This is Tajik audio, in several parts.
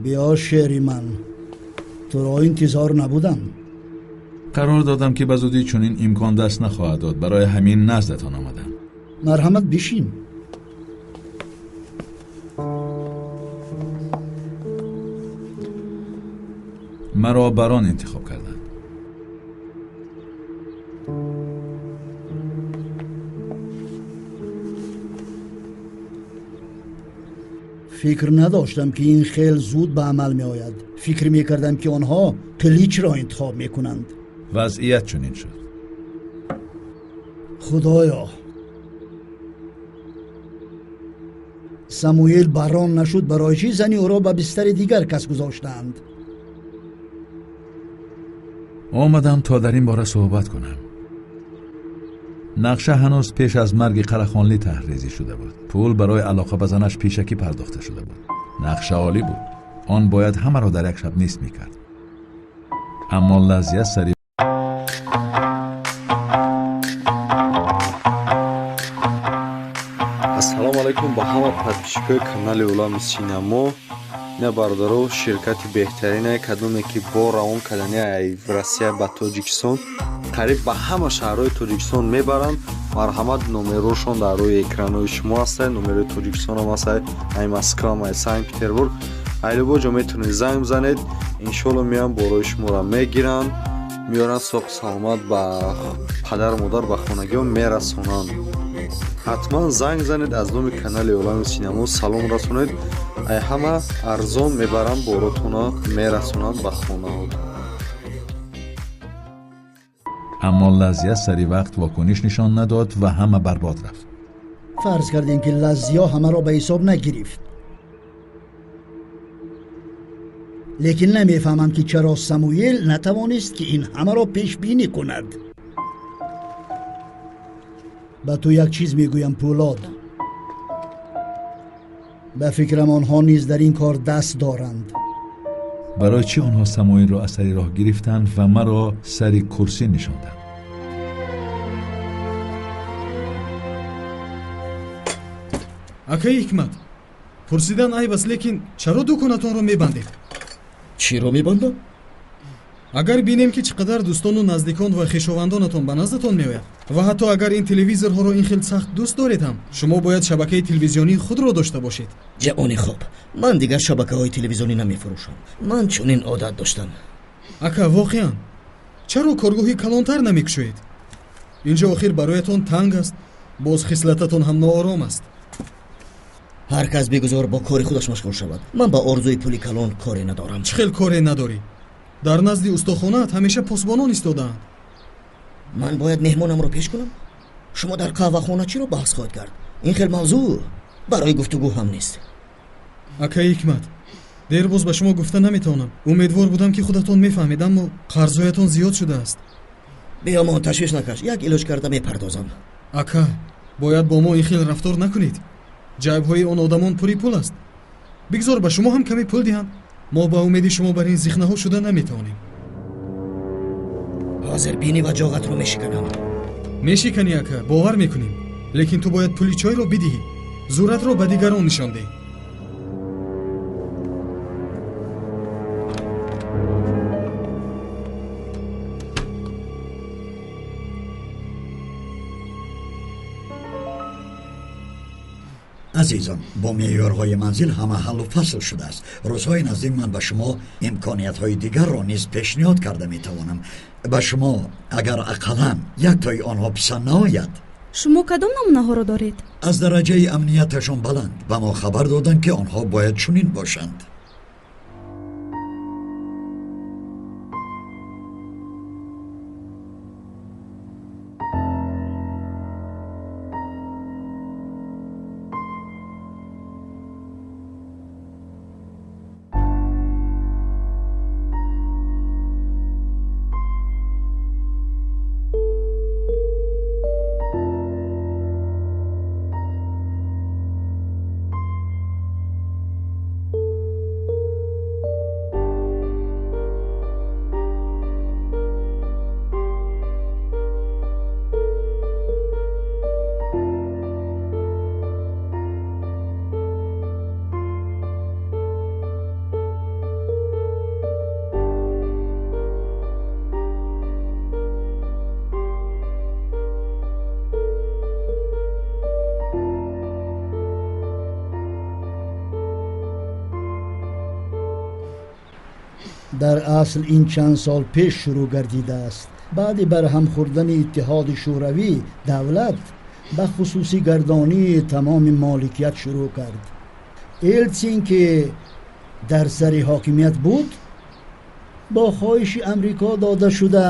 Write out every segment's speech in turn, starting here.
Биё шери ман, туро интизор набудам. Қарор додам ки ба зудӣ чунин имкон даст нахоҳад дод. Барои ҳамин наздатон омадам. Марҳамат, бишин. Маро барон интихоб карданд. Фикр надоштам ки ин хел зуд ба амал меояд. Фикр мекардам ки онҳо Қиличро интихоб мекунанд. Вазъият чунин шуд. Худоё, Самуил барон нашуд. Барои чӣ зани ӯро ба бистари дигар кас гузоштаанд? Омадам то дар ин бора суҳбат кунам. Нақша ҳанӯз пеш аз марги Қарахонлӣ таҳризӣ шуда буд. Пул барои алоқа ба занаш пешакӣ пардохта шуда буд. Нақша олӣ буд. Он бояд ҳамаро дар як шаб нест мекард. Аммо Лазия сари Ассалому алайкум ба ҳама подписчикои канали Олами Синамо. Ина бародаро, ширкати беҳтарине, кадоме ки бо равон кардани Россия ба Тоҷикистон қариб ба ҳама шаҳрҳои Тоҷикистон мебаранд. Марҳамат, номерошон дар рӯи экранҳои шумо ҳастанд. Номерои Тоҷикистонам ҳастанд, ай Москвам, ай Санкт Петербург. Ай любо ҷо метавонед занг бизанед. Иншоалло меоянд, борои шуморо мегиранд, меоранд соғ саломат ба падару модар, ба хонагиҳо мерасонанд. Ҳатман занг занед, аз номи канали Олами Синамо салом расонед. Ай ҳама арзон мебаранд, боротона мерасонанд ба хонаҳо. Аммо Лазия сари вақт вокуниш нишон надод ва ҳама барбод рафт. Фарз кардем ки Лазия ҳамаро ба ҳисоб нагирифт. Лекин намефаҳмам ки чаро Самуил натавонист ки ин ҳамаро пешбинӣ кунад. Ба ту як чиз мегӯям, Пулод. Ба фикрам онҳо низ дар ин кор даст доранд. Барои чӣ онҳо Самуилро аз сари роҳ гирифтанд ва маро сари курсӣ нишонданд? Акаи Ҳикмат, пурсидан айб аст, лекин чаро дуконатонро мебандед? Чиро мебандам? Агар бинем ки чӣ қадар дӯстону наздикон ва хешовандонатон ба наздатон меояд ва ҳатто агар ин телевизорҳоро ин хел сахт дӯст доред ҳам, шумо бояд шабакаи телевизионии худро дошта бошед. Ҷавони хуб, ман дигар шабакаҳои телевизионӣ намефурӯшам. Ман чунин одат доштам. Ака, воқеан чаро коргоҳи калонтар намекушоед? Инҷо охир бароятон танг аст, боз хислататон ҳам ноором аст. Ҳар кас бигузор бо кори худаш машғул шавад. Ман ба орзуи пули калон коре надорам. Чӣ хел коре надорӣ? Дар назди устохонаат ҳамеша посбонон истодаанд. Ман бояд меҳмонамро пеш кунам? Шумо дар қаҳвахона чиро баҳс хоҳед кард? Ин хел мавзӯъ барои гуфтугӯ ҳам нест. Акаи Ҳикмат, дербоз ба шумо гуфта наметавонам. Умедвор будам ки худатон мефаҳмед, аммо қарзҳоятон зиёд шудааст. Биёмон, ташвиш накаш, як илоҷ карда мепардозам. Ака, бояд бо мо ин хел рафтор накунед. Ҷайбҳои он одамон пури пул аст. Бигзор ба шумо ҳам каме пул диҳанд. Мо ба умеди шумо бар ин зихнаҳо шуда наметавонем. Ҳозир бинӣ ва ҷоғатро мешиканам. Мешиканӣ, ака, бовар мекунем. Лекин ту бояд пули чойро бидиҳӣ. Зуратро ба дигарон нишон деҳ. Азизон, бо меъёрҳои манзил ҳама ҳаллу фасл шудааст. Рӯзҳои наздик ман ба шумо имкониятҳои дигарро низ пешниҳод карда метавонам. Ба шумо агар ақаллан яктои онҳо писанд наояд. Шумо кадом намунаҳоро доред? Аз дараҷаи амнияташон баланд. Ба мо хабар доданд ки онҳо бояд чунин бошанд. Дар асл ин чанд сол пеш шурӯъ гардидааст. Баъди барҳам хӯрдани Иттиҳоди Шӯравӣ, давлат ба хусусигардонии тамоми моликият шурӯъ кард. Елтсин, ки дар сари ҳокимият буд, бо хоҳиши Амрико дода шуда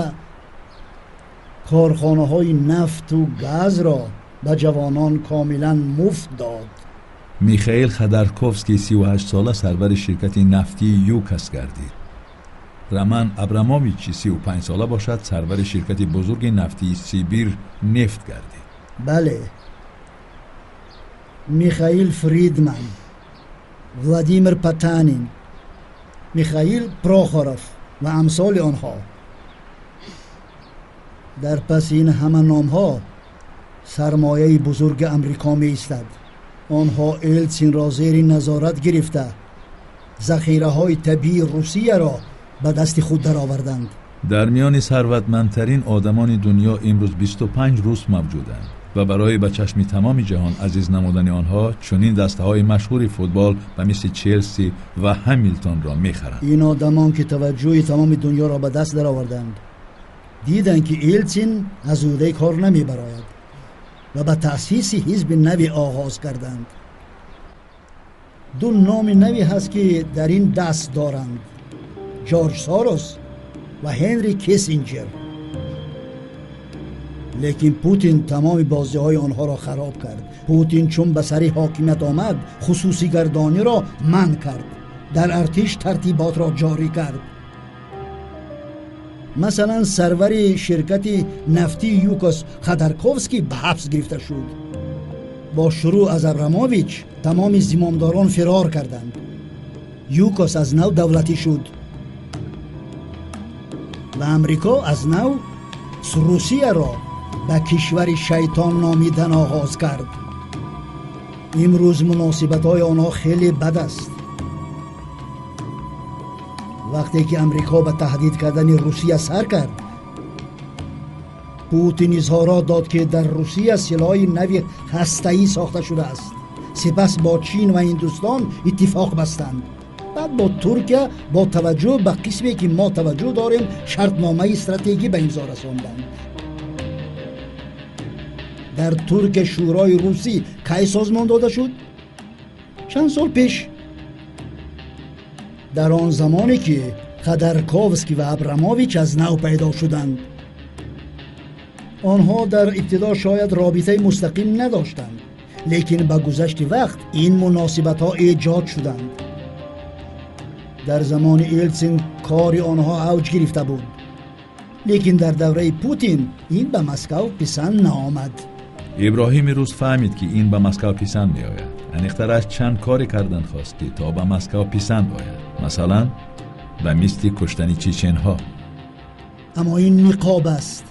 корхонаҳои нафту газро ба ҷавонон комилан муфт дод. Михаил Ходорковский 38 сола сарвари ширкати нафтии Юкос гардид. Роман Абрамовичи 35 сола бошад, сарвари ширкати бузурги нафтии Сибир нефт гардид. Бале, Михаил Фридман, Владимир Потанин, Михаил Прохоров ва амсоли онҳо. Дар паси ин ҳама номҳо сармояи бузурги Амрико меистад. Онҳо Елтсинро зери назорат гирифта, захираҳои табиии Русияро ба дасти худ дароварданд. Дар миёни сарватмандтарин одамони дунё имрӯз 25 рус мавҷуданд ва барои ба чашми тамоми ҷаҳон азиз намудани онҳо чунин дастаҳои машҳури футбол ба мисли Челси ва Ҳамилтонро мехаранд. Ин одамон, ки таваҷҷӯҳи тамоми дунёро ба даст дароварданд, диданд, ки Елтсин аз ӯҳдаи кор намебарояд ва ба таъсиси ҳизби наве оғоз карданд. Ду номи наве ҳаст, ки дар ин даст доранд: Ҷорҷ Сорос ва Ҳенри Киссинҷер. Лекин Путин тамоми бозиҳои онҳоро хароб кард. Путин чун ба сари ҳокимият омад, хусусигардониро манъ кард, дар артиш тартиботро ҷорӣ кард. Масалан, сарвари ширкати нафтии Юкос Ходорковский ба ҳабс гирифта шуд. Бо шурӯъ аз Абрамович тамоми зимомдорон фирор карданд. Юкос аз нав давлатӣ шуд ва Амрико аз нав Русияро ба кишвари шайтон номидан оғоз кард. Имрӯз муносибатҳои онҳо хеле бад аст. Вақте ки Амрико ба таҳдид кардани Русия сар кард, Путин изҳорот дод, ки дар Русия силоҳи нави ҳастаӣ сохта шудааст. Сипас бо Чин ва Ҳиндустон иттифоқ бастанд. Баъд бо Туркия, бо таваҷҷӯҳ ба қисме, ки мо таваҷҷӯҳ дорем, шартномаи стратегӣ ба имзо расонданд. Дар Туркия Шӯрои русӣ кай созмон дода шуд? Чанд сол пеш, дар он замоне ки Ходорковский ва Абрамович аз нав пайдо шуданд. Онҳо дар ибтидо шояд робитаи мустақим надоштанд, лекин ба гузашти вақт ин муносибатҳо эҷод шуданд. Дар замони Елтсин кори онҳо авҷ гирифта буд, лекин дар давраи Путин ин ба Москав писанд наомад. Иброҳими рус фаҳмид, ки ин ба Москав писанд меояд. Аниқтараш, чанд коре кардан хост, ки то ба Москав писанд ояд, масалан, ба мисли куштани чеченҳо. Аммо ин ниқоб аст.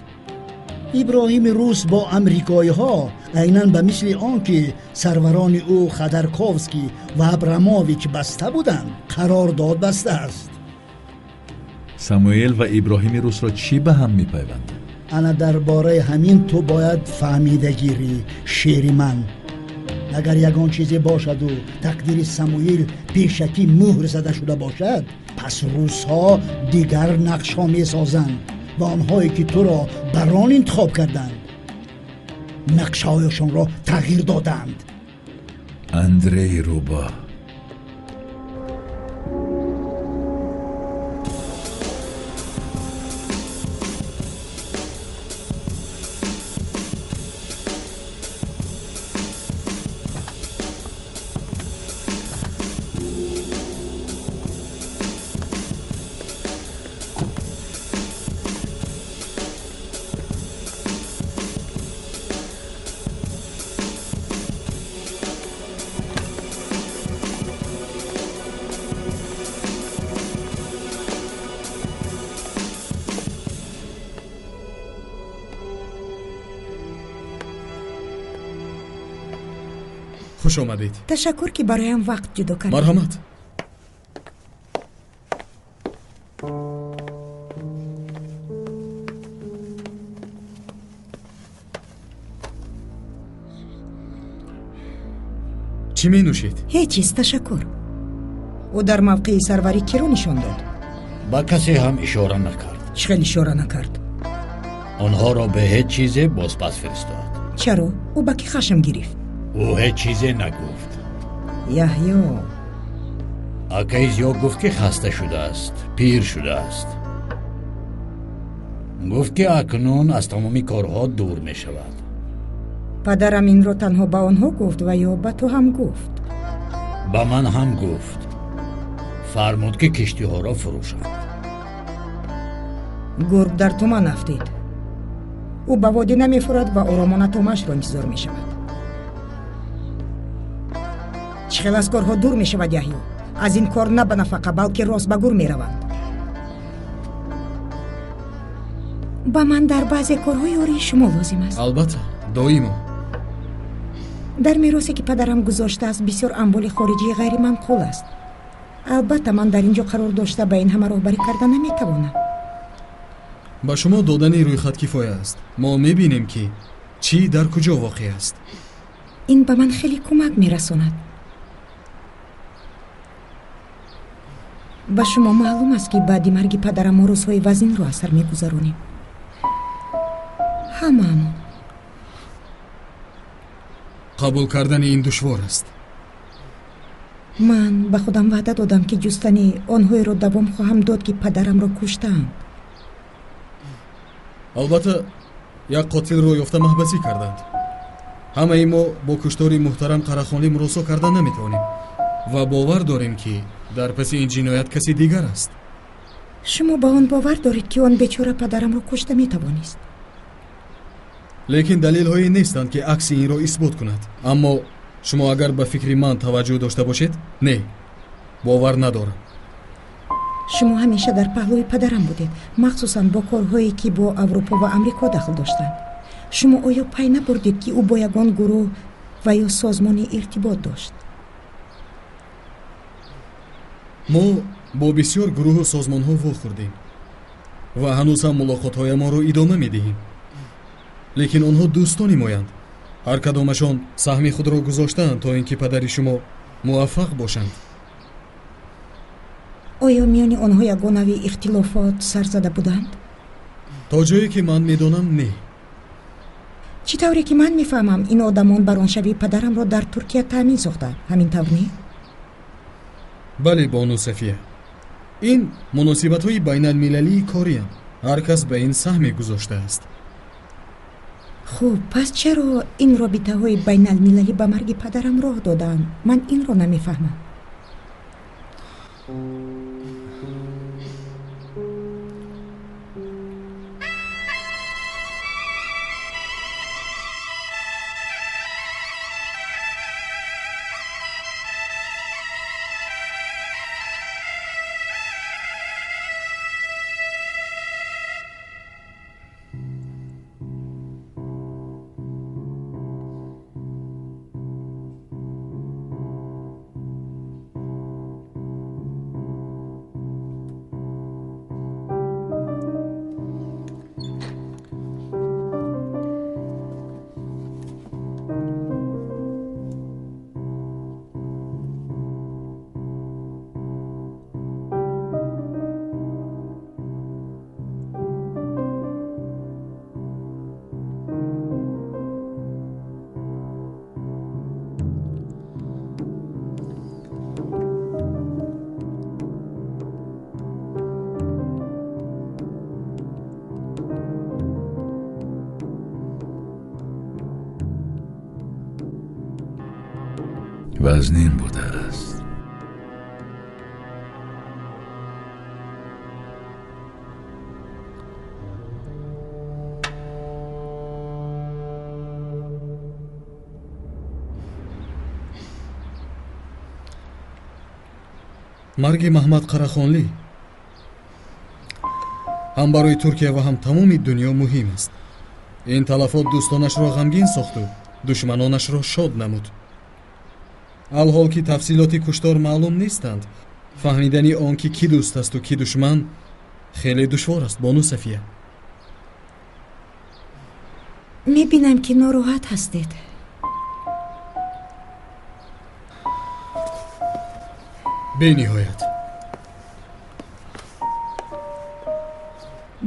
Иброҳими рус бо амрикоиҳо, айнан ба мисли он ки сарварони ӯ Ходорковский ва Абрамович баста буданд, қарордод бастааст. Самуэл ва Иброҳими русро чӣ ба ҳам мепайвандад? Ана дар бораи ҳамин ту бояд фаҳмида гирӣ, шери ман. Агар ягон чизе бошаду тақдири Самуил пешакӣ мӯҳр зада шуда бошад, пас русҳо дигар нақшҳо месозанд ва онҳое, ки туро бар он интихоб карданд, нақшаҳояшонро тағйир доданд. Андрей Рӯбоҳ. Хуш омадед. Ташаккур, ки бароям вақт ҷудо кардед. Марҳамат. Чӣ менӯшед? Ҳеҷ чиз, ташаккур. Ӯ дар мавқеи сарварӣ киро нишон дод? Ба касе ҳам ишора накард. Чӣ хел ишора накард? Онҳоро ба ҳеҷ чизе бозпас фиристод. Чаро? Ӯ ба кӣ хашм гирифт? Ӯ ҳеҷ чизе нагуфт. Яҳё. Акаи Зиё гуфт, ки хаста шудааст, пир шудааст. Гуфт, ки акнун аз тамоми корҳо дур мешавад. Падарам инро танҳо ба онҳо гуфт ва ё ба ту ҳам гуфт? Ба ман ҳам гуфт. Фармуд, ки киштиҳоро фурӯшанд. Гург дар туман афтид. Ӯ ба водӣ намефурад ва оромона томашро интизор мешавад. Чӣ хел аз корҳо дур мешавад, Яҳё? Аз ин кор на ба нафақа, балки рост ба гур мераванд. Ба ман дар баъзе корҳо ёрии шумо лозим аст. Албатта, доимо. Дар меросе, ки падарам гузоштааст, бисёр амволи хориҷии ғайриманқул аст. Албатта, ман дар ин ҷо қарор дошта ба ин ҳама роҳбарӣ карда наметавонам. Ба шумо додани рӯйхат кифоя аст. Мо мебинем, ки чӣ дар куҷо воқеъ аст. Ин ба ман хеле кӯмак мерасонад. Ба шумо маълум аст, ки баъди марги падарам мо рӯзҳои вазнинро аз сар мегузаронем. Ҳамаамон. Қабул кардани ин душвор аст. Ман ба худам ваъда додам, ки ҷустани онҳоеро давом хоҳам дод, ки падарамро куштаанд. Албатта, як қотилро ёфта маҳбасӣ карданд. Ҳамаи мо бо куштори муҳтарам Қарахонлӣ муросо карда наметавонем ва бовар дорем, ки дар паси ин ҷиноят каси дигар аст. Шумо ба он бовар доред, ки он бечора падарамро кушта метавонист? Лекин далелҳое нестанд, ки акси инро исбот кунад. Аммо шумо агар ба фикри ман таваҷҷӯҳ дошта бошед, не, бовар надорам. Шумо ҳамеша дар паҳлӯи падарам будед, махсусан бо корҳое, ки бо Аврупо ва Амрико дахл доштанд. Шумо оё пай набурдед, ки ӯ бо ягон гурӯҳ ва ё созмоне иртибот дошт? Мо бо бисёр гурӯҳу созмонҳо вохӯрдем ва ҳанӯз ҳам мулоқотҳоямонро идома медиҳем. Лекин онҳо дӯстони моянд. Ҳар кадомашон саҳми худро гузоштаанд, то ин ки падари шумо муваффақ бошанд. Оё миёни онҳо ягон нави ихтилофот сар зада буданд? То ҷое ки ман медонам, не. Чӣ тавре ки ман мефаҳмам, ин одамон бароншавии падарамро дар Туркия таъмин сохтанд. Ҳамин тавр не? Бале, бону Сафия. Ин муносибатҳои байналмилалии корианд. Ҳар кас ба ин саҳме гузоштааст. Хуб, пас чаро ин робитаҳои байналмилалӣ ба марги падарам роҳ доданд? Ман инро намефаҳмам. Вазнин будааст. Марги Маҳмад Қарахонлӣ ҳам барои Туркия ва ҳам тамоми дунё муҳим аст. Ин талафот дӯстонашро ғамгин сохту душманонашро шод намуд. Алҳол ки тафсилоти куштор маълум нестанд, фаҳмидани он ки кӣ дӯст асту кӣ душман хеле душвор аст, бону Сафия. Мебинам, ки нороҳат ҳастед. Бениҳоят.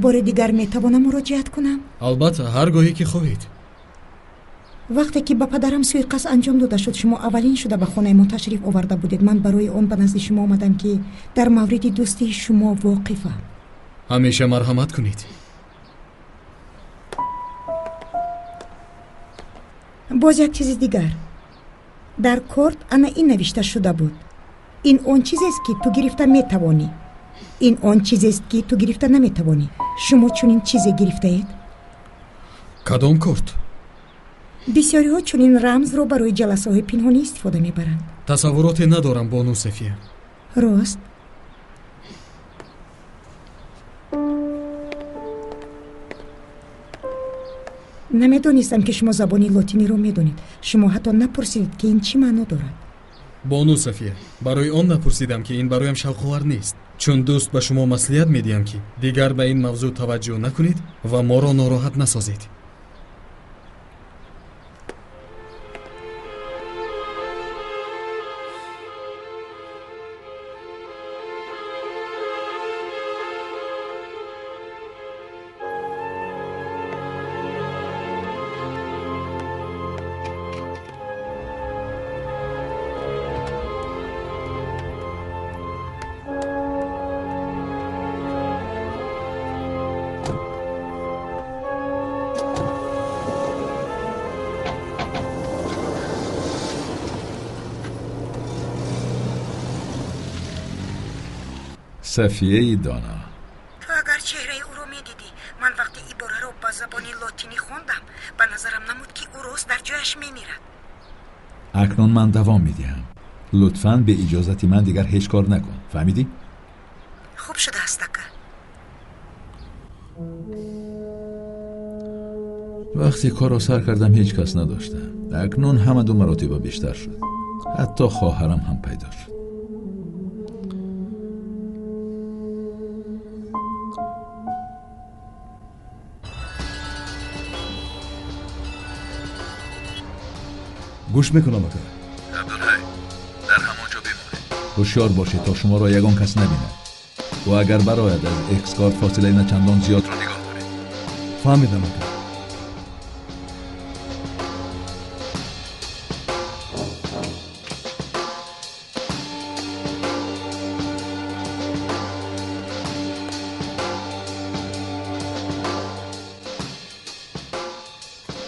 Бори дигар метавонам муроҷиат кунам? Албатта, ҳар гоҳе ки хоҳед. Вақте ки ба падарам суиқасд анҷом дода шуд, шумо аввалин шуда ба хонаи мо ташриф оварда будед. Ман барои он ба назди шумо омадам, ки дар мавриди дӯстии шумо воқифам. Ҳамеша марҳамат кунед. Боз як чизи дигар. Дар корт ана ин навишта шуда буд: ин он чизест, ки ту гирифта метавонӣ, ин он чизест, ки ту гирифта наметавонӣ. Шумо чунин чизе гирифтаед? Кадом корт? Бисёриҳо чунин рамзро барои ҷаласаҳои пинҳонӣ истифода мебаранд. Тасаввуроте надорам, бону Сафия. Рост. Намедонистам, ки шумо забони лотиниро медонед. Шумо ҳатто напурсидед, ки ин чӣ маъно дорад. Бону Сафия, барои он напурсидам, ки ин бароям шавқовар нест. Чун дӯст ба шумо маслиҳат медиҳам, ки дигар ба ин мавзӯъ таваҷҷӯҳ накунед ва моро нороҳат насозед. Сафияи дона, ту агар чеҳраи ӯро медидӣ! Ман вақте ибораро ба забони лотинӣ хондам, ба назарам намуд, ки ӯ рост дар ҷояш мемирад. Акнун ман давом медиҳам. Лутфан бе иҷозати ман дигар ҳеҷ кор накун. Фаҳмидӣ? Хуб шудааст, ака. Вақте корро сар кардам, ҳеҷ кас надоштам. Акнун ҳама ду маротиба бештар шуд. Ҳатто хоҳарам ҳам пайдо шуд. Гӯш мекунам, ака. Абдулҳай, дар ҳамон ҷо бимонед. Ҳушёр бошед, то шуморо ягон кас набинад. Ӯ агар барояд, аз экскорт фосилаи начандон зиёдро нигоҳ доред. Фаҳмидам, ака.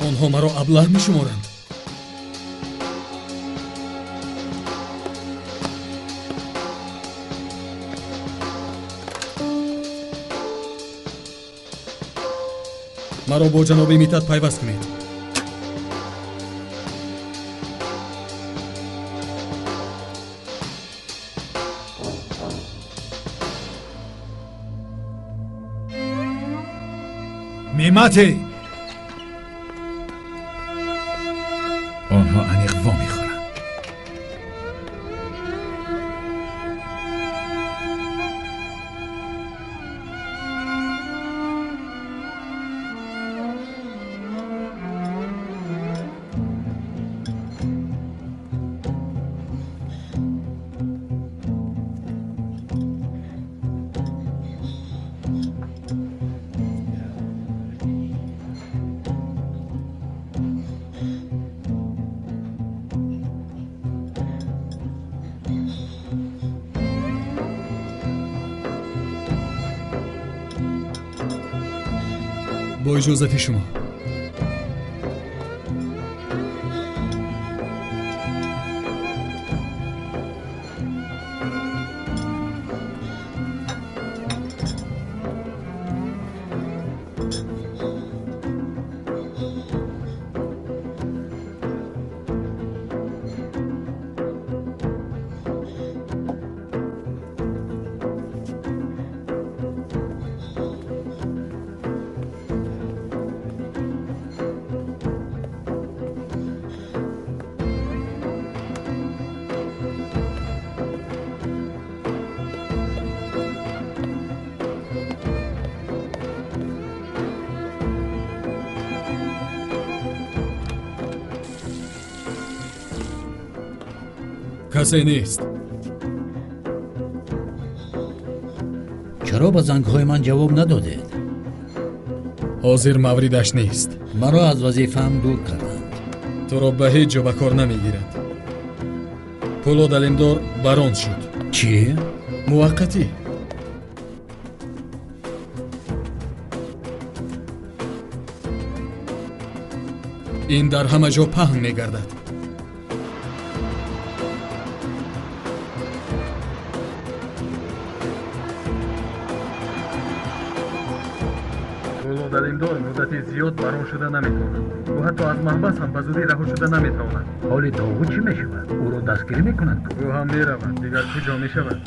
Онҳо маро аблаҳ мешуморанд. Маро бо ҷаноби Митат пайваст кунед. Мимати! Онҳо аниқ во мехӯранд. Бо иҷозати шумо. Касе нест. Чаро ба зангҳои ман ҷавоб надодед? Ҳозир мавридаш нест. Маро аз вазифаам дур карданд. Туро ба ҳеҷ ҷо ба кор намегиранд. Пулод Алимдор барон шуд. Чӣ? Муваққатӣ. Ин дар ҳама ҷо паҳн мегардад. Пулод Алимдор муддати зиёд барон шуда наметавонад. Ӯ ҳатто аз маҳбас ҳам ба зудӣ раҳо шуда наметавонад. Ҳоли Доғу чӣ мешавад? Ӯро дастгирӣ мекунанд? Ӯ ҳам меравад, дигар куҷо мешавад?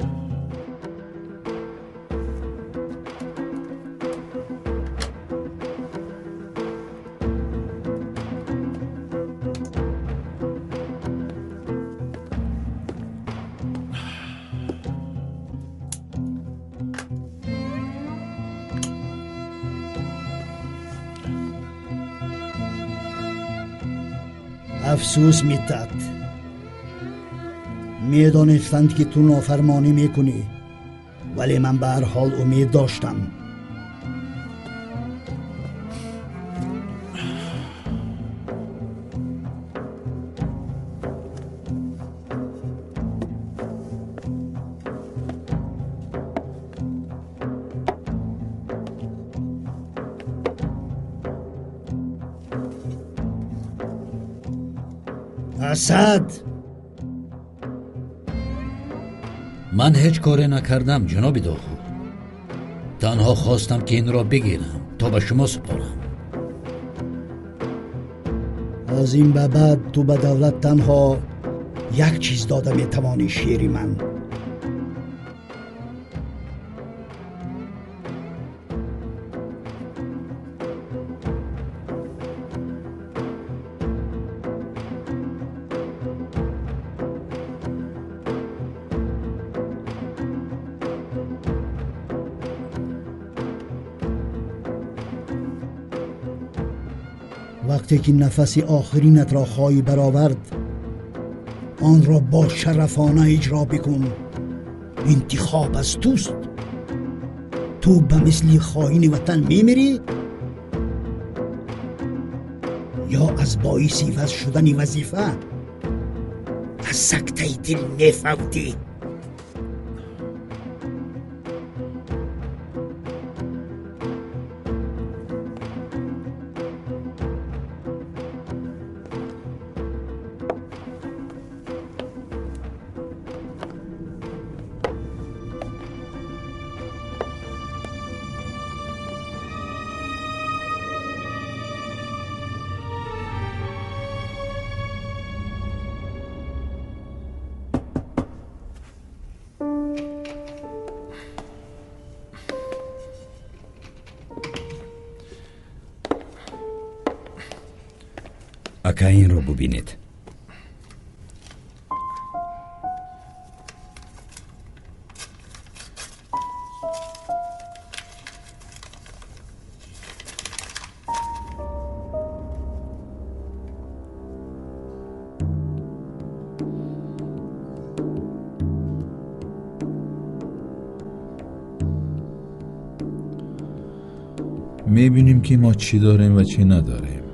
Афсӯс, Митат, медонистанд ки ту нофармонӣ мекунӣ, вале ман ба ҳар ҳол умед доштам. Асад! Ман ҳеҷ коре накардам, ҷаноби Доғу. Танҳо хостам ки инро бигирам то ба шумо супорам. Аз ин ба баъд ту ба давлат танҳо як чиз дода метавонӣ, шери ман. Вақте ки нафаси охиринатро хоҳӣ баровард, онро бо шарафона иҷро бикун. Интихоб аз туст. Ту ба мисли хоини ватан мемирӣ ё аз боиси иваз шудани вазифа аз сактаи дил мефавтӣ. Ака, инро бубинед. Мебинем ки мо чӣ дорем ва чӣ надорем.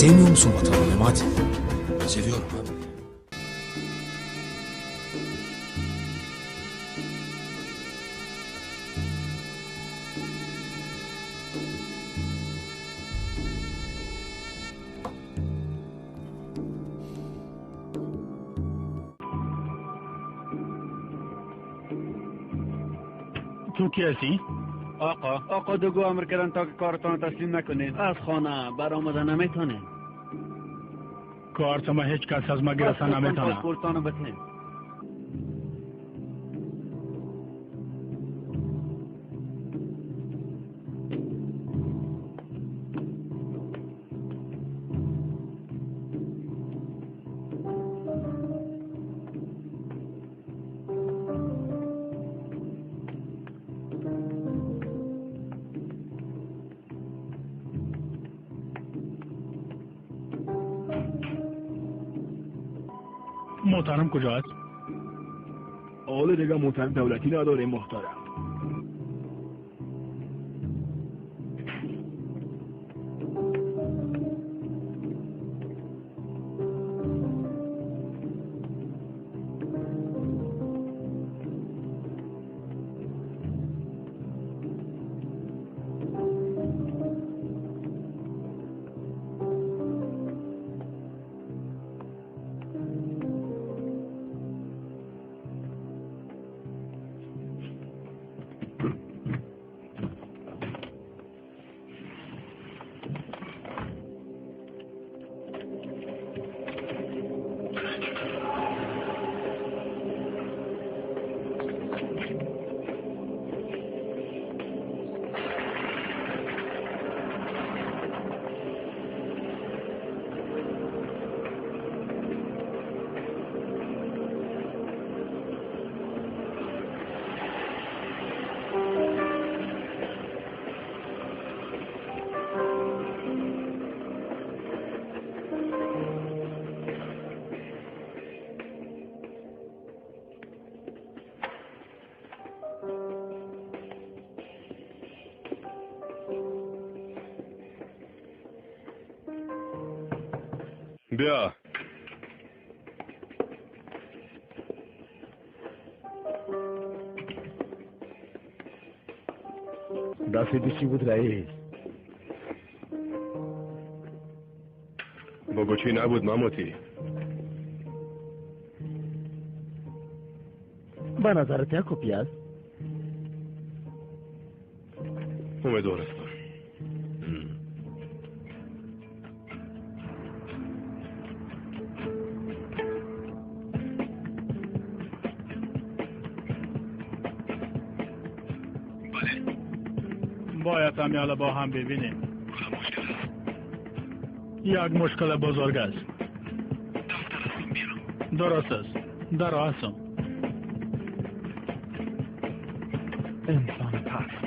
Sevmiyor musun vatanı Memati? Seviyorum abi. تو کی هستی؟ آقا دوگو امر کردن تا که کارتان تسلیم نکنید. از خانه برآمده نمیتونیم. کارت ما هیچ کس از ما گرفته نمیتونه. پاسپورتانو بتین. محترم کجاست؟ حالا دیگه محترم دولتی نداریم محترم. بیا. دفعه چی بود رئیس؟ بگو چی نبود ماموتی؟ به نظرت یک کپی است؟ امیدوار هستم. باید همیاله با هم ببینیم. یک مشکل بزرگ است. درست است. در راه هستم. انسان پست.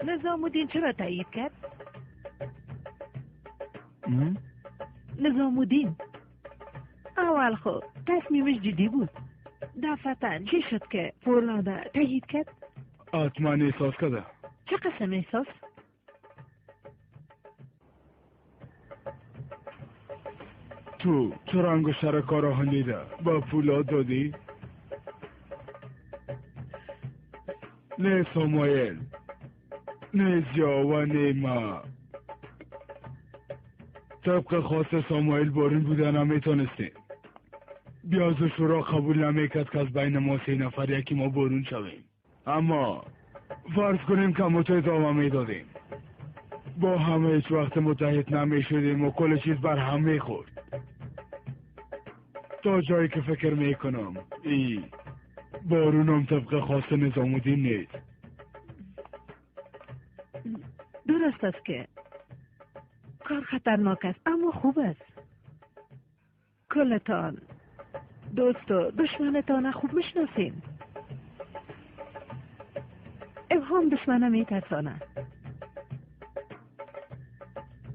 نظامالدین چرا تایید کرد؟ نظامالدین اول خب تصمیمش جدی بود. دفعتا چی شد که فولاده تایید کرد؟ حتما احساس کرده. چه قسم احساس؟ تو چرا انگشتر کار دیده با پولاد دادی؟ نه ساموئل، نه زیا و نه ما. طبق خواست ساموئل بارون بوده نمیتونستیم. بیاز شورا قبول نمیکرد که از بین ما 3 نفر یکی ما بارون شویم. اما فرض کنیم که ما تو ادامه میدادیم، با همه هیچ وقت متحد نمیشدیم و کل چیز بر هم میخورد. تا جایی که فکر میکنم ای بارونم طبق خواست نظامالدین نیست. درست است که کار خطرناک است، اما خوب است. کلتان دوست و دشمنتان خوب میشناسین. ابهام دشمنه میترسانه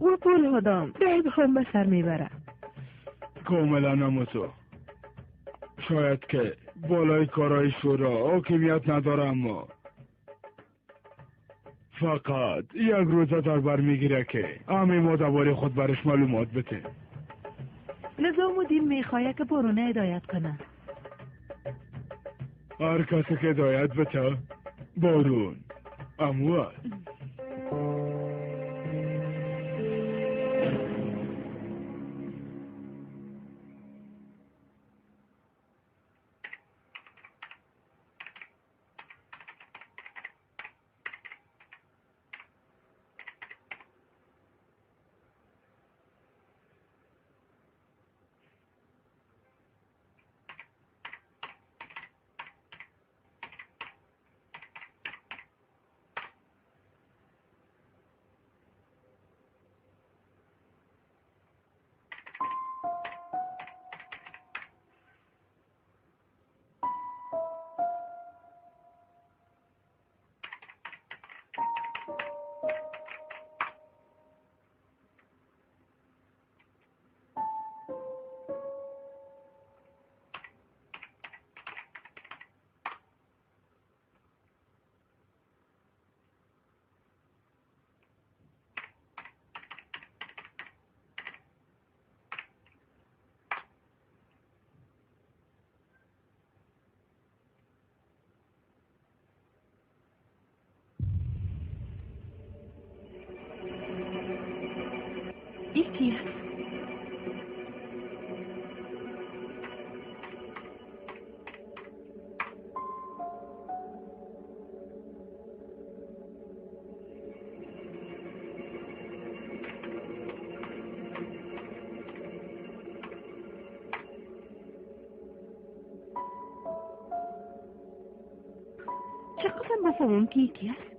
و پول آدم به ابهام به سر میبره. کاملا نموتو. شاید که بالای کارای شورا حاکمیت نداره، اما فقط یک روزه در بر میگیره که همه ما درباره خود برش معلومات بده. نظامالدین میخواه که بارونه هدایت کنه. هر کسی که هدایت بده بارون اموال. یکی است. چه قسم بفهمم که یکی است؟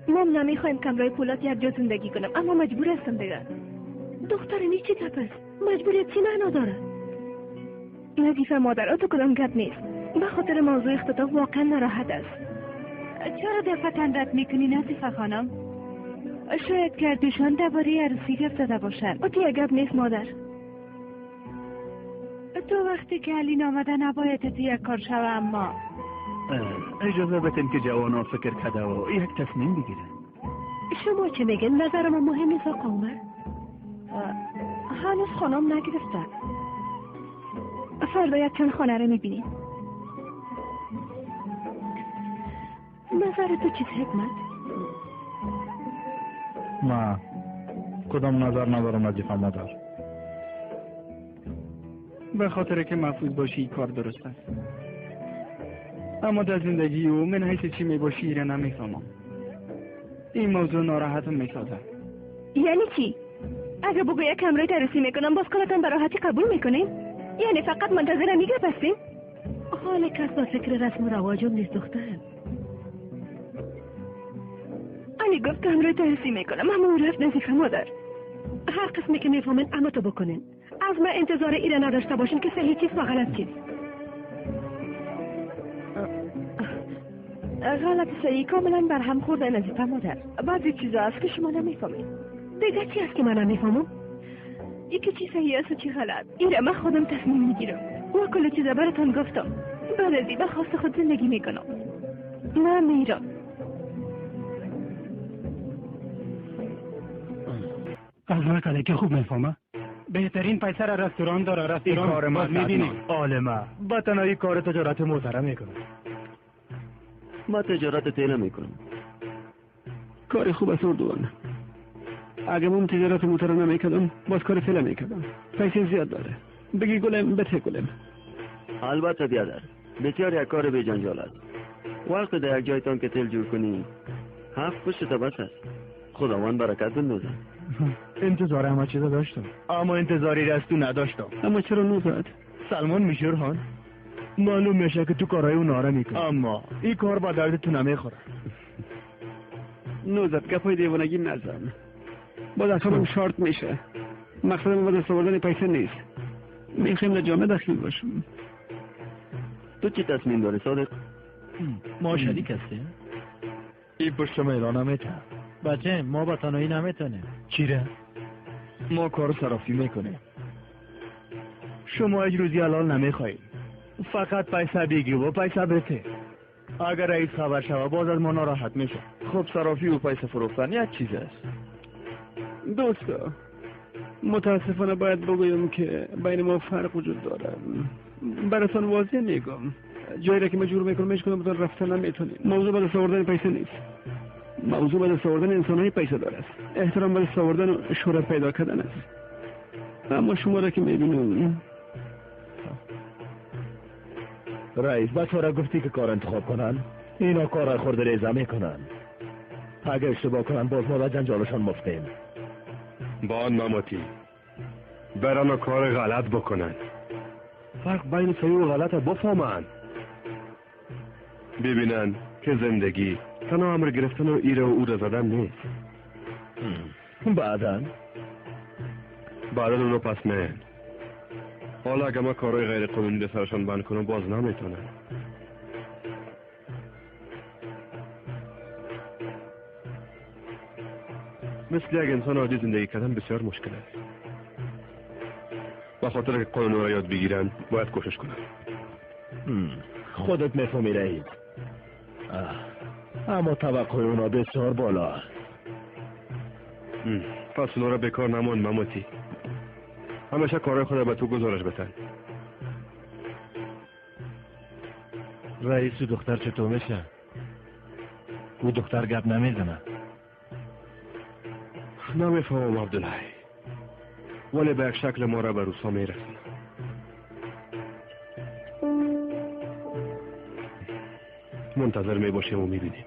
ما نمیخوایم کمرای پولات یک جا زندگی کنم، اما مجبور هستم دیگه. دخترم چی گپ است؟ مجبوریت چی معنا داره؟ نظیفه مادر تو کدام گپ نیست. به خاطر موضوع اختطاف واقعا ناراحت است. چرا دفعتا رد میکنی نظیفه خانم؟ شاید کردوشان درباره عروسی گپ زده باشن. تو یک گپ نیست مادر. تو وقتی که علی آمده نباید تو یک کار شوه. اما اجازه بدین که جوانان فکر کرده و یک تصمیم بگیرن. شما چه میگن؟ نظر ما مهم نیست آقا عمر. هنوز خانم نگرفته. فردا یک چند خانه رو میبینیم. نظر تو چیز حکمت؟ ما کدام نظر ندارم نظیفه مادر. به خاطر که محفوظ باشی کار درست است. اما در زندگی او من حیث چی میباشی ایره نمیفهمم. این موضوع ناراحتم میسازه. یعنی چی؟ اگه بگو یک همراه عروسی میکنم باز کارتان به راحتی قبول میکنین؟ یعنی فقط منتظر میگه هستین؟ حال کس با فکر رسم و رواجم نیست دخترم. علی گفت که همراه عروسی میکنم اما او رفت نظیفه مادر. هر قسمی که میفهمین اما تو بکنین. از من انتظار ایره نداشته باشین که صحیح چیز و غلط چیز. غلط صحیح کاملا برهم خورده نظیفه مادر. بعضی چیزا هست که شما نمیفهمین. دیگه چی هست که من نمیفهمم؟ یکی چی صحیح است و چی غلط ایره من خودم تصمیم میگیرم و کل چیزا براتان گفتم. بعد از این به خواست خود زندگی میکنم. من میرم. از من که خوب میفهمه. بهترین پیسه را رستوران داره. رستوران کار ما میبینی عالمه با تنهایی کار تجارت موتره میکنه. ما تجارت تیله میکنم. کار خوب است اردوان. اگه من تجارت موتره نمیکردم باز کار تیله میکردم. پیسه زیاد داره. بگی گلم بته گلم. البته بیادر بسیار یک کار بی جنجال است. وقت در یک جایتان که تیل جور کنی هفت پشت بس است. خداوند برکت بندازه. انتظار همه چیزا داشتم اما انتظاری از تو نداشتم. اما چرا نوزاد؟ سلمان میشور هان معلوم میشه که تو کارهای اون آره میکنی اما این کار با درد تو نمیخوره. نوزاد گپای دیوانگی نزن. باز اصابم شارت میشه. مقصدم با دست آوردن پیسه نیست. میخوایم در جامعه دخیل باشم. تو چی تصمیم داری صادق؟ ما شریک هستیم. این پشت میدان نمیتونم بچه. ما با تنهایی نمیتونیم. چیره؟ ما کار صرافی میکنیم. شما یک روزی حلال نمیخواهید. فقط پیسه بگیر و پیسه بده. اگر رئیس خبر شود باز از ما ناراحت میشه. خب صرافی و پیسه فروختن یک چیز است. دوستا متاسفانه باید بگویم که بین ما فرق وجود داره. براتون واضح میگم. جایی را که مجبور میکنم هیچ کدومتون رفتن نمیتونیم. موضوع به دست آوردن پیسه نیست. موضوع به دست آوردن انسان‌های پیسه دار است. احترام به دست آوردن و شهرت پیدا کردن است. اما شما را که میبینم رئیس بچه‌ها را گفتی که کار انتخاب کنن. اینا کار خورده ریزه میکنن. اگه اشتباه کنن باز ما به جنجالشان مفتیم. با نماتی برن و کار غلط بکنن. فرق بین صحیح و غلط بفهمن. ببینن که زندگی تنها امر گرفتن و ایره و او را زدن نیست. بعدا اونو پس نه. حالا اگه ما کارهای غیر قانونی به سرشان بند کنم باز نمیتونن. مثل یک انسان عادی زندگی کردن بسیار مشکل است. به خاطر که قانون را یاد بگیرن باید کوشش کنن. خودت میفهمی رئیس. اما توقع اونا بسیار بالا. پس اونا را بیکار نمان مماتی. همیشه کارهای خود به تو گزارش بتن. رئیس و دختر چطور میشه؟ او دختر گپ نمیزنه. نمیفهمم عبدالله، ولی به یک شکل ما را به روسا میرسونه. منتظر میباشیم و میبینیم.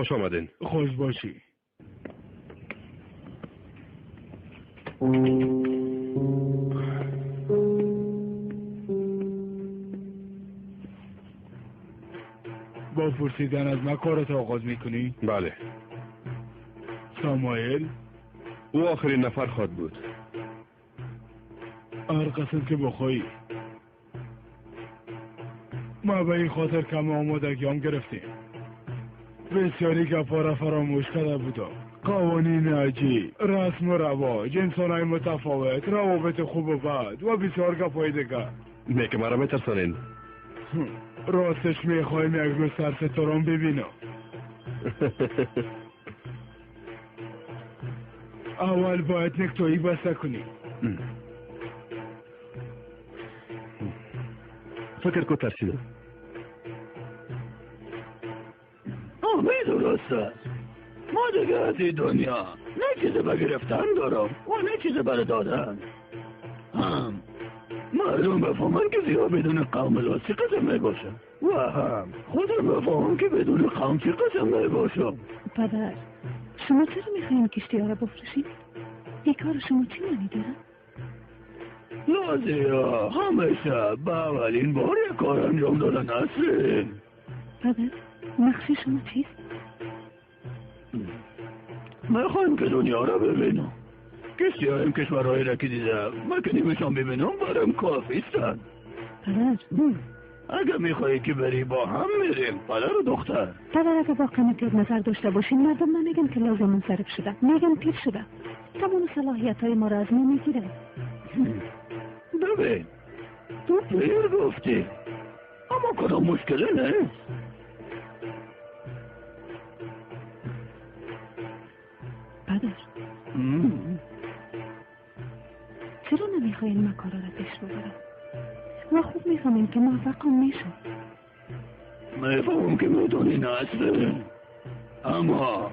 خوش آمدین. خوش باشی. با پرسیدن از من کارت آغاز میکنی؟ بله. ساموئل؟ او آخرین نفر خواد بود. هر قسم که بخوایی. ما به این خاطر کم آمادگیام گرفتیم. بسیاری گپا را فراموش کرده بودم. قوانین عجیب، رسم و رواج، انسانهای متفاوت، روابط خوب و بد و بسیار گپای دیگر. نه که مرا میترسانین. راستش میخوایم یک روز سرستاران ببینم. اول باید نکتایی بسته کنیم. فکر کو ترسیدم. آمه درست است. ما دیگه از این دنیا نه چیز به گرفتن دارم و نه چیز برای دادن. هم مردم بفهمن که زیاد بدون قوم لا چی قسم میباشم و هم خودم بفهمم که بدون قوم چی قسم میباشم. پدر، شما چرا میخواین کشتی ها را بفروشید؟ این کار شما چی معنی داره؟ لازیا همیشه به اولین بار یک کار انجام دادن هستیم. پدر، نقش شما چیست؟ میخوایم که دنیا را ببینم. کشتی هایم کشورهایی را که دیدم من که نیمشان ببینم برام کافیستن. پدر، اگه میخوایی که بری با هم میریم، پدر و دختر. پدر، اگه واقعا تیر نظر داشته باشین مردم نمیگن که لازم منصرف شده، میگن پیر شده. تمام صلاحیت های ما را از ما میگیرن. ببین، تو پیر گفتی، اما کدام مشکلی نیست. پدر، چرا نمیخواین ما کارا را پیش ببرم؟ ما خوب میفهمیم که موفقم میشم. میفهمم که میدونی نسل، اما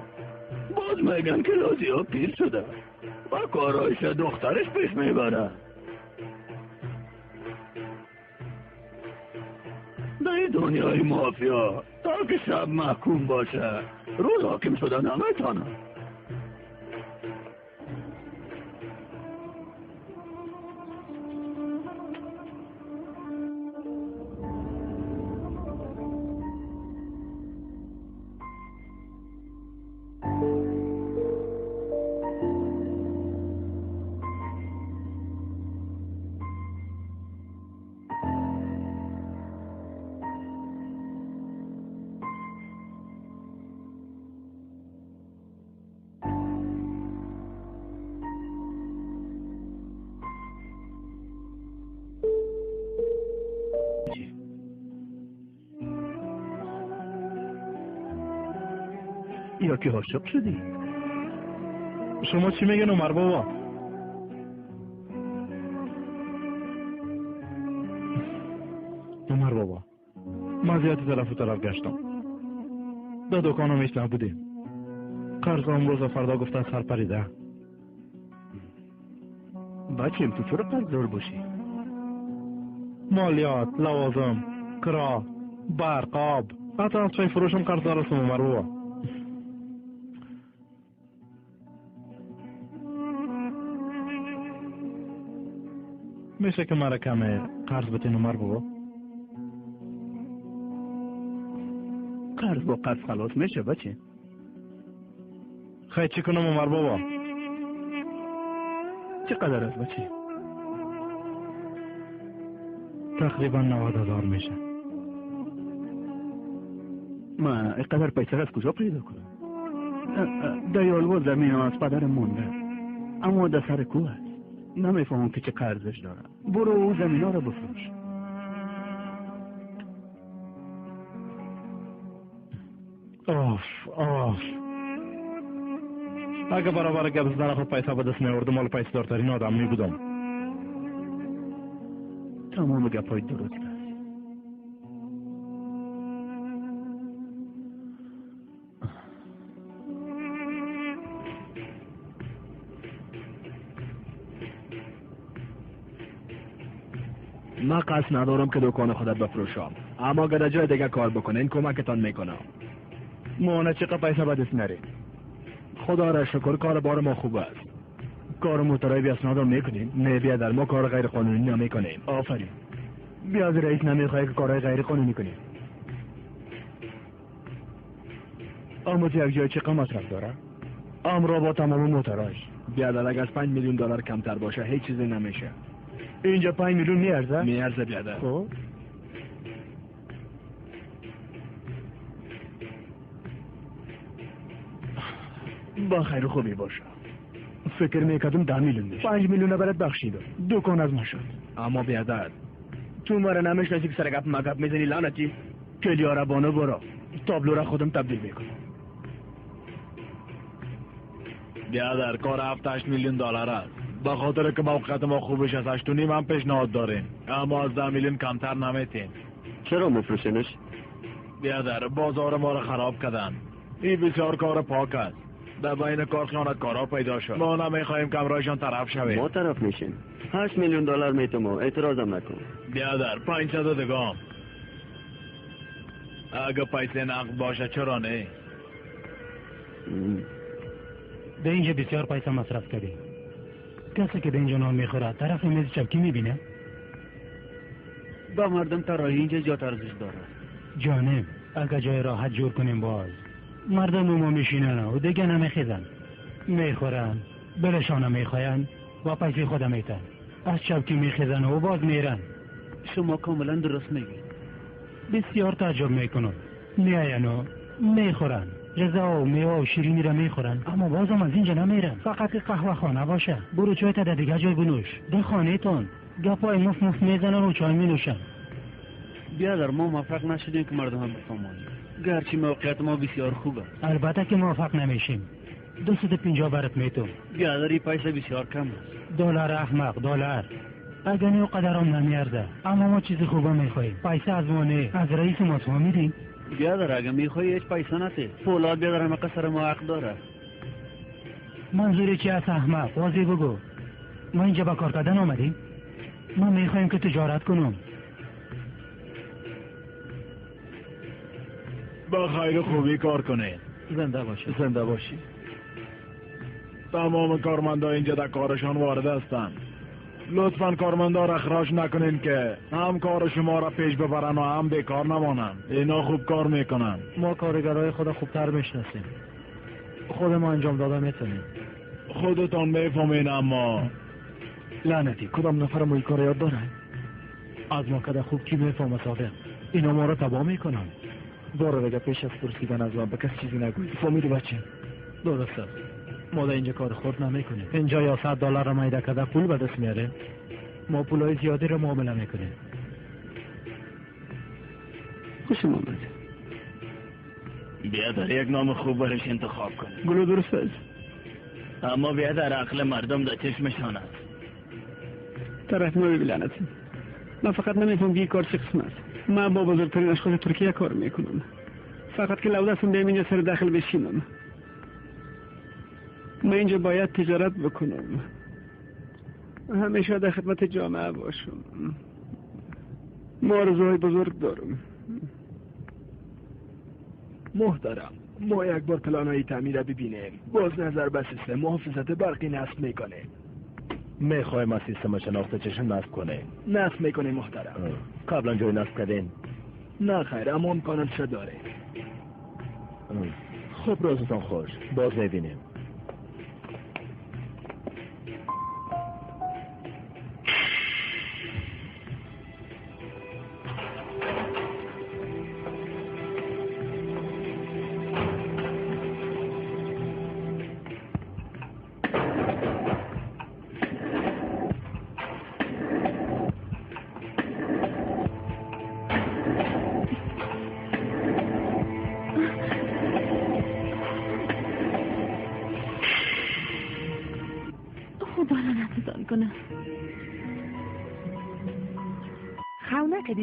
باز میگن که لازیا پیر شده و کارایش دخترش پیش میبره. در این دنیای مافیا تا که شب محکوم باشه روز حاکم شده نمیتونه. یا که عاشق شدی؟ شما چی میگن عمر بابا؟ عمر بابا، من زیاد طرف و طرف گشتم. در دکانم هیچ نبودیم. قرض امروز و فردا گفتن سر پریده. بچیم تو چرا قرضدار باشی؟ مالیات، لوازم، کرا، برق، آب، حتی از چای فروشم قرضدار هستم عمر بابا. میشه که مرا کمه قرض بتین عمر بابا؟ قرض با قرض خلاص میشه بچه. خیلی چی کنم عمر بابا؟ چقدر است بچه؟ تقریبا 90,000 میشه. ما اینقدر پیسه از کجا پیدا کنم؟ دیالو زمین از پدرم مونده، اما در سر کوه است. نمیفهمم که چه قرضش دارم. برو او زمین ها رو بفروش. آف آف، اگه برابر گپ زدن خود پیسه به دست میوردم مال پیسه دارترین آدم می بودم. تمام گپای درست است. من قصد ندارم که دکان خودت بفروشم، اما اگر جای دیگه کار بکنین کمکتان میکنم. ما چقدر پیسه به دست میاریم. خدا را شکر کار بار ما خوب است. کار موترهای بی اسناد را میکنیم. نه بیادر، ما کار غیر قانونی نمیکنیم. آفرین. بیاز رئیس نمیخواد که کارهای غیر قانونی کنیم. اما یک جای چقدر مصرف داره؟ امرا با تمام موتراش. بیادر اگه از 5 میلیون دلار کمتر باشه هیچ چیزی نمیشه. اینجا 5 میلیون میارزه؟ میارزه بیادر. خب با خیر و خوبی باشه. فکر میکردم 10 میلیون میشه. 5 میلیون برات بخشیدم. دکان از ما شد. اما بیادر تو مرا نمیشناسی که سر گپ مگپ میزنی لعنتی. کلیارا بانو برو. تابلو را خودم تبدیل میکنم. بیادر کار 7-8 میلیون دلار است. به خاطر که موقعیت ما خوبش از 8.5 هم پیشنهاد داریم، اما از 10 میلیون کمتر نمیتیم. چرا مفروشنش؟ بیادر بازار ما را خراب کردن. این بسیار کار پاک است. در بین کار خیانتکارا پیدا شد. ما نمیخواهیم که همراهشان طرف شویم. ما طرف میشیم. 8 میلیون دلار میتم، اعتراضم نکن. بیادر 500 دگام. اگه پیسه نقد باشه چرا نه؟ به اینجا بسیار پیسه مصرف کردیم. کسی که به اینجا نان میخوره طرف میز چپکی میبینه؟ با مردم طراحی اینجا زیاد ارزش داره. جانب اگه جای راحت جور کنیم باز مردم ما میشینن و دیگه نمیخیزن، میخورن، بلشان میخواین و پیسه خود میتن. از چپکی میخیزن و باز میرن. شما کاملا درست میگید. بسیار تعجب میکنم. میاین و میخورن، غذا و میوه و شیرینی را میخورن، اما بازم از اینجا نمیرن. فقط که قهوه خانه باشه، برو چای تا در دیگه جای بنوش. در خانه تان گپای مف مف میزنن و چای مینوشن. بیادر ما موفق نشدیم که مردم هم بفهمانیم، گرچه موقعیت ما بسیار خوب است. البته که موفق نمیشیم. 250 برات میتم. بیادر این پیسه بسیار کم است. دلار احمق، دلار. اگر نه قدرم نمیارزه. اما ما چیز خوبه میخواهیم. پیسه از ما نه، از رئیس ما فهمیدیم. بیادر اگه میخوای هیچ پیسه نته. فولاد بیادر همه قصر ما حق داره. منظوری چی از احمق؟ واضح بگو. ما اینجا با کار کردن آمدیم. ما میخوایم که تجارت کنم. با خیر خوبی کار کنید. زنده باشی. زنده باشی. تمام کارمندا اینجا در کارشان وارد هستند. لطفا کارمندا را اخراج نکنین که هم کار شما را پیش ببرن و هم بیکار نمانن. اینا خوب کار میکنن. ما کارگرای خود خوبتر میشناسیم. خود ما انجام داده میتونیم. خودتان میفهمین. اما لعنتی کدام نفر ما این کار یاد داره؟ از ما کده خوب کی میفهمه صادق؟ اینا ما را تباه میکنن. بار دیگه پیش از پرسیدن از من به کس چیزی نگویی. فهمیدی بچه؟ درست است. ما در اینجا کار خود نمیکنیم. اینجا یا $100 را میده کده پول به دست میاره. ما پولای زیادی را معامله میکنیم. خوش آمد. بیادر یک نام خوب برش انتخاب کن. گلو درست است. اما بیادر عقل مردم در چشمشان است. طرف ما لعنت. من فقط نمیفهم که کار چه قسم است. من با بزرگترین اشخاص ترکیه کار میکنم. فقط که لودستم بیام اینجا سر داخل بشینم. من اینجا باید تجارت بکنم. همیشه در خدمت جامعه باشم. ما آرزوهای بزرگ دارم. محترم، ما یک بار پلانهای تعمیر ببینیم. باز نظر به سیستم محافظت برقی نصب میکنه. میخوایم از سیستم شناخت چشم نصب کنه. نصب میکنه محترم. قبلا جای نصب کردین؟ نه خیر، اما امکاناتش داره. خب روزتان خوش، باز میبینیم.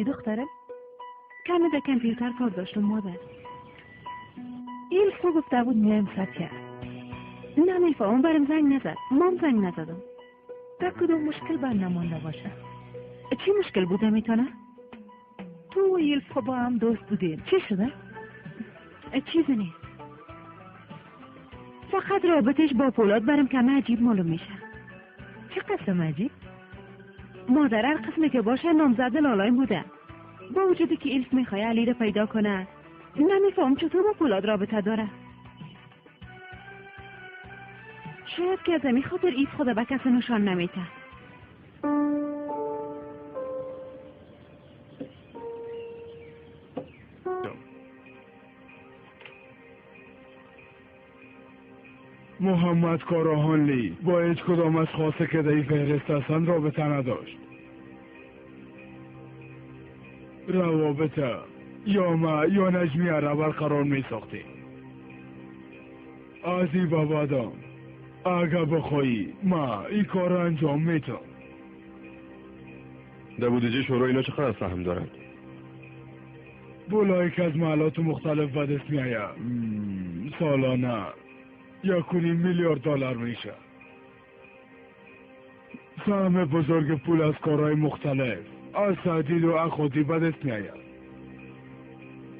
دخترم کمی در کامپیوتر کار داشتم مادر. ایلفو گفته بود میایم ساعت 1. نمیفهمم برم زنگ نزد. مام زنگ نزدم. تا کدوم مشکل بر نمانده باشه. چی مشکل بوده میتونه؟ تو و ایلفو با هم دوست بودیم. چی شده؟ چیزی نیست. فقط رابطش با پولاد برم کم عجیب معلوم میشه. چه قسم عجیب؟ مادر هر قسمی که باشه نامزد لالایم بوده. با وجودی که ایلف میخواه علی رو پیدا کنه، نمیفهم چطور با پولاد رابطه داره. شاید که از این خاطر ایف خدا به کسی نشان نمیده. محمد کاراهانلی با هیچ کدام از خاصه که در این فهرست هستند رابطه نداشت. روابطه یا ما یا نجمی را برقرار می ساختیم. از این به بعدم اگه بخوایی ما این کار را انجام میتم. در بودجه شورا اینا چقدر سهم دارند؟ پولایی که از محلات مختلف به دست میآید سالانه 1.5 میلیارد دلار میشه. سهم بزرگ پول از کارهای مختلف از تهدید و اخوتی به دست میآید.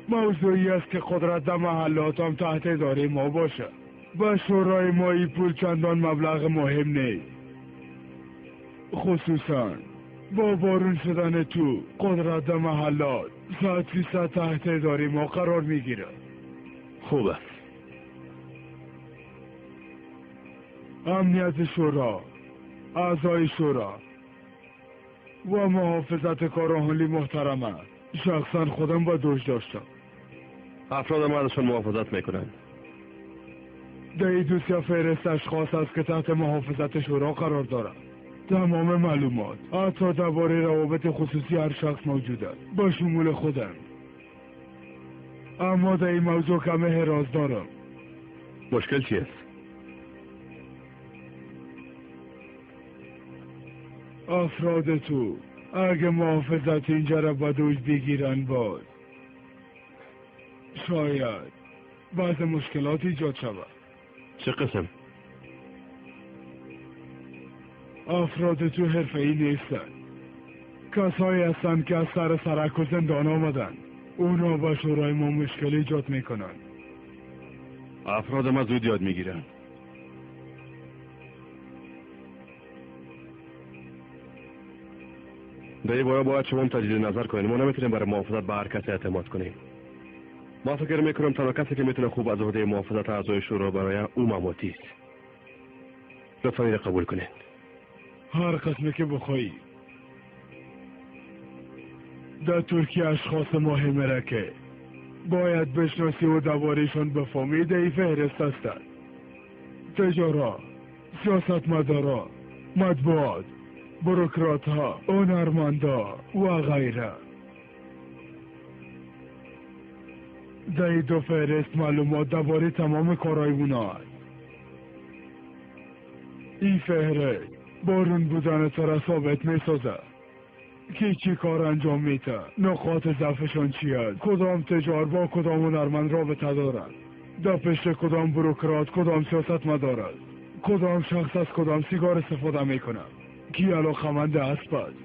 موضوعی است که قدرت در محلات هم تحت اداره ما باشه. به شورای ما این پول چندان مبلغ مهم نیست، خصوصا با بارون شدن تو قدرت در محلات 100% تحت اداره ما قرار میگیرد. خوب است. امنیت شورا، اعضای شورا و محافظت کاراهانلی محترمه. شخصا خودم با دوش داشتم. افراد ما ازشان محافظت میکنند. در این دوسیه فهرست اشخاص است که تحت محافظت شورا قرار دارند. تمام معلومات حتی درباره روابط خصوصی هر شخص موجود است، با شمول خودم. اما در این موضوع کم احراز دارم. مشکل چیست؟ افراد تو اگه محافظت اینجا را به دوش بگیرن باز شاید بعض مشکلات ایجاد شود. چه قسم؟ افراد تو حرفه‌ای نیستن. کسایی هستند که از سر سرک و زندان آمدن. اونا با شورای ما مشکل ایجاد میکنن. افراد ما زود یاد میگیرن. در این باره باید شما تجدید نظر کنید. ما نمیتونیم برای محافظت به هر کسی اعتماد کنیم. ما فکر میکنم تنها کسی که میتونه خوب از عهده محافظت اعضای شورا برای او مماتی است. لطفا این را قبول کنید. هر قسمی که بخوایی. در ترکیه اشخاص مهمه را که باید بشناسی و درباره‌شان بفهمی در این فهرست هستند. تجارا، سیاستمدارا، مطبوعات، بروکرات ها، هنرمندا و غیره. در این دو فهرست معلومات درباره تمام کارهای اونا است. این فهرست بارون بودن تو را ثابت میسازه که چی کار انجام میده، نقاط ضعفشان چیه، کدام تجار با کدام هنرمند رابطه دارد، در پشت کدام بروکرات کدام سیاستمدار است، کدام شخص از کدام سیگار استفاده میکنه، کی علاقمند اسب است،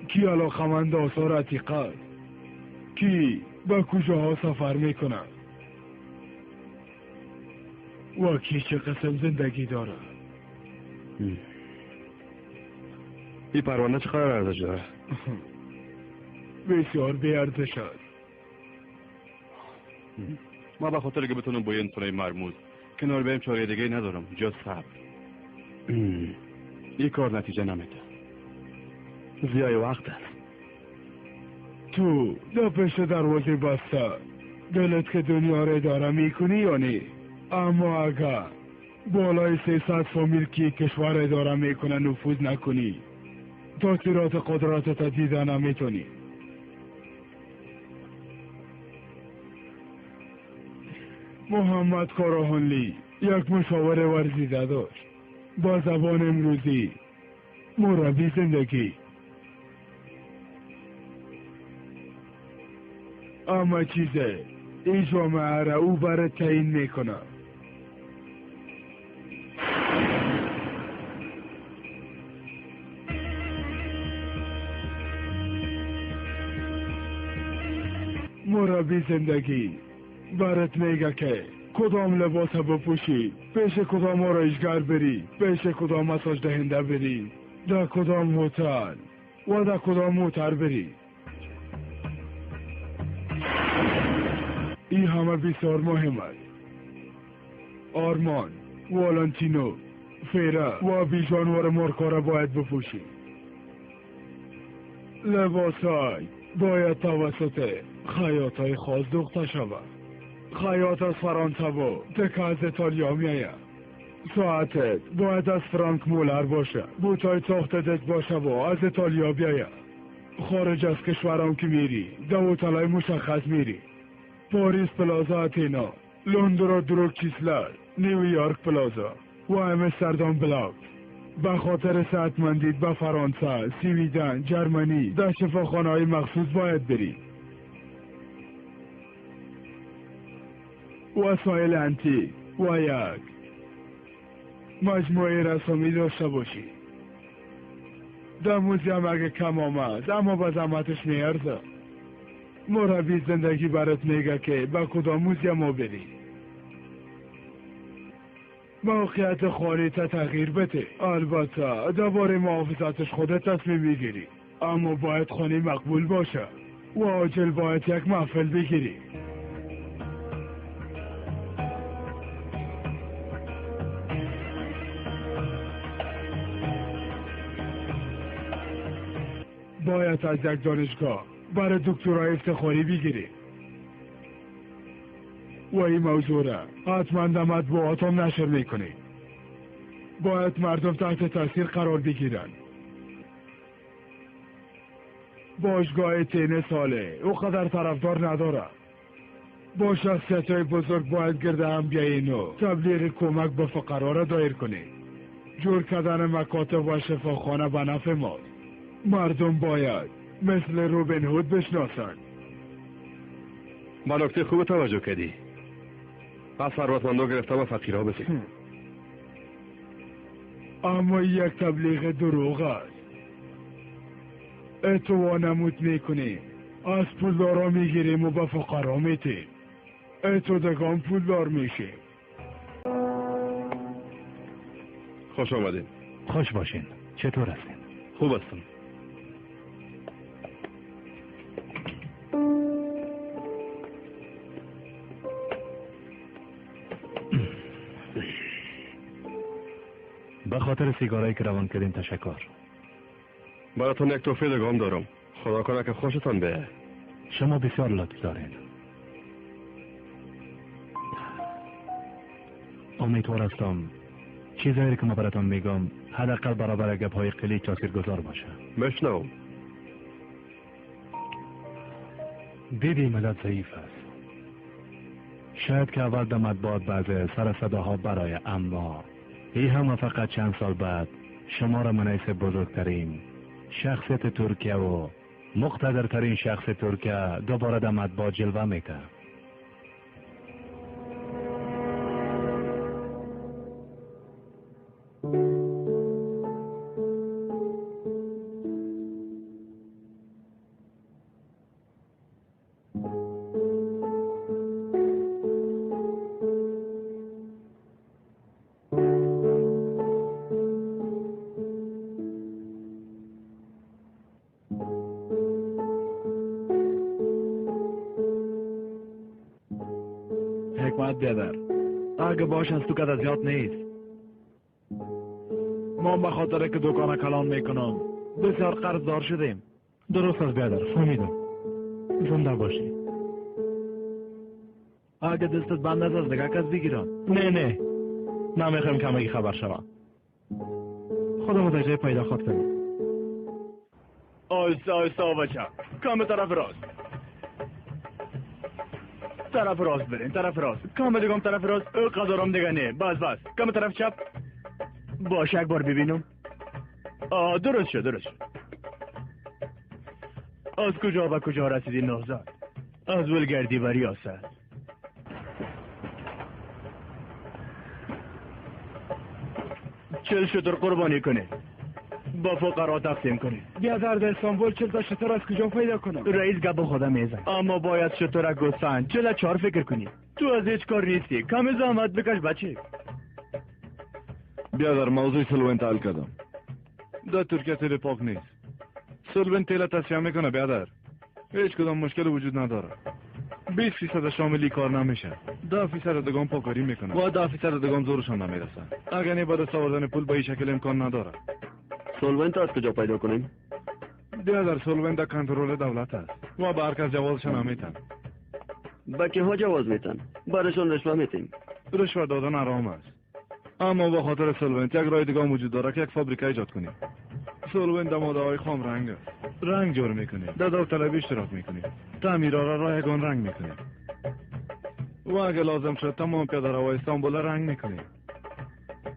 کی علاقمند آثار عتیقه است، کی به کجاها سفر میکنه و کی چه قسم زندگی داره. این پرونده چقدر ارزش داره؟ بسیار بی ارزش است. ما به خاطر که بتونم با این انسانای مرموز کنار بریم چاره دیگه ندارم جز صبر. این کار نتیجه نمیده. زیای وقت است. تو در پشت دروازه بسته دلت که دنیا را اداره میکنی یا نه؟ اما اگر بالای 300 فامیل که کشور اداره میکنه نفوذ نکنی، تاثیرات قدرتت دیده نمیتونی. محمد کاراهانلی یک مشاور ورزیده داشت. با زبان امروزی مربی زندگی. اما چیزه این جامعه را او برای تعیین میکنه. مربی زندگی برات میگه که کدام لباس بپوشی، پیش کدام آرایشگر بری، پیش کدام مساج دهنده بری، در کدام هتل و در کدام موتر بری. این همه بسیار مهم است. آرمان، والنتینو، فیره و بیجانوار مارکا را باید بپوشی. لباسای باید توسط خیاطای خاص دوخته شود. خیاط از فرانسه و تکه از ایتالیا میآید. ساعتت باید از فرانک مولر باشه، بوتای ساخت دست باشه و از ایتالیا بیاید. خارج از کشورم که میری در هتل‌های مشخص میری. پاریس پلازا اتینا، لندرا دروک کیسلر، نیویورک پلازا و امستردام بلاک. به خاطر صحتمندیت به فرانسه، سویدن، جرمنی در شفاخانه‌های مخصوص باید بری. وسایل انتیک و یک مجموعه رسامی داشته باشی. در موزیم اگه کم آمد اما به زحمتش میارزه. مربی زندگی برات میگه که به کدام موزیم ها بری. موقعیت خانه تا تغییر بده. البته درباره محافظتش خودت تصمیم میگیری، اما باید خانه مقبول باشه و عاجل باید یک محفل بگیری. باید از یک دانشگاه برای دکترای افتخاری بگیری و این موضوع را حتما در مطبوعات هم نشر میکنی. باید مردم تحت تاثیر قرار بگیرن. باشگاه تنیس ساله او قدر طرفدار نداره. با شخصیت های بزرگ باید گرد هم بیاین و تبلیغ کمک به فقرا را دایر کنی. جور کردن مکاتب و شفاخانه به نفع ماست. مردم باید مثل روبن هود بشناسن. با نکته خوب توجه کردی. از ثروتمندا گرفته و فقیرها بسی. اما یک تبلیغ دروغ است. اتو وانمود میکنیم، از پولدارا میگیریم و به فقرا میتیم. اتو دگان پولدار میشیم. خوش آمدین. خوش باشین. چطور هستین؟ خوب هستم. به خاطر سیگارایی که روان کردین تشکر. براتون یک تحفه دگام دارم. خدا کنه که خوشتان بیاید. شما بسیار لطف دارین. امیدوار هستم چیزایی که ما براتون میگم حداقل برابر گپ‌های قلی تاثیرگذار باشه. بشنو. دیدی ملت ضعیف است. شاید که اول در مطبوعات بعض سر صداها برای، اما ای همه فقط چند سال بعد شما را منحیث بزرگترین شخصیت ترکیه و مقتدرترین شخص ترکیه دوباره در مطبوعات جلوه میده. بیادر اگه باش از تو کده زیاد نیست. ما به خاطر که دکان کلان میکنم بسیار قرضدار شدیم. درست است بیادر، فهمیدم. زنده باشی. اگه دستت بند است از دیگه کس بگیرم. نه نه، نمیخوایم کمکی خبر شوم. خودم در جای پیدا خواد کنیم. آیسته آیسته بچه، کم طرف راست. طرف راست برین، طرف راست. کم دیگم طرف راست. قدرم دیگه نه. بس بس. کم طرف چپ. باش یک بار ببینم. درست شد، درست شد. از کجا به کجا رسیدی نوزاد؟ از ولگردی و ریاست. 40 شتر قربانی کنه. با فقرا تقسیم کنیم. بیادر در استانبول 40 تا شتر از کجا پیدا کنم؟ رئیس گپ خدا میزن. اما باید شتر گوسفند 44 فکر کنی. تو از هیچ کار نیستی. کم زحمت بکش بچه. بیادر موضوع سلوینت حل کردم. در ترکیه تیل پاک نیست. سلوینت تیل تصفیه میکنه بیادر. هیچ کدام مشکل وجود نداره. 20% شاملی کار نمیشه. 10% دیگه پاکاری میکنه و 10% دیگه زورشان نمیرسه. اگر نه بعد از آوردن پول به این شکل امکان نداره. سولونت از کجا پیدا کنیم؟ بیادر سولونت در کنترل دولت است و به هر کس جوازش نمیتن. به که ها جواز میتن؟ برشان رشوه میتیم. رشوه دادن حرام است. اما به خاطر سولونت یک راه دیگه وجود داره که یک فابریکه ایجاد کنیم. سولونت در ماده های خام رنگ است. رنگ جور میکنیم. در داوطلبی اشتراک میکنیم. تعمیرها را رایگان رنگ میکنیم. و اگه لازم شد تمام پیاده‌روهای استانبول رنگ میکنیم.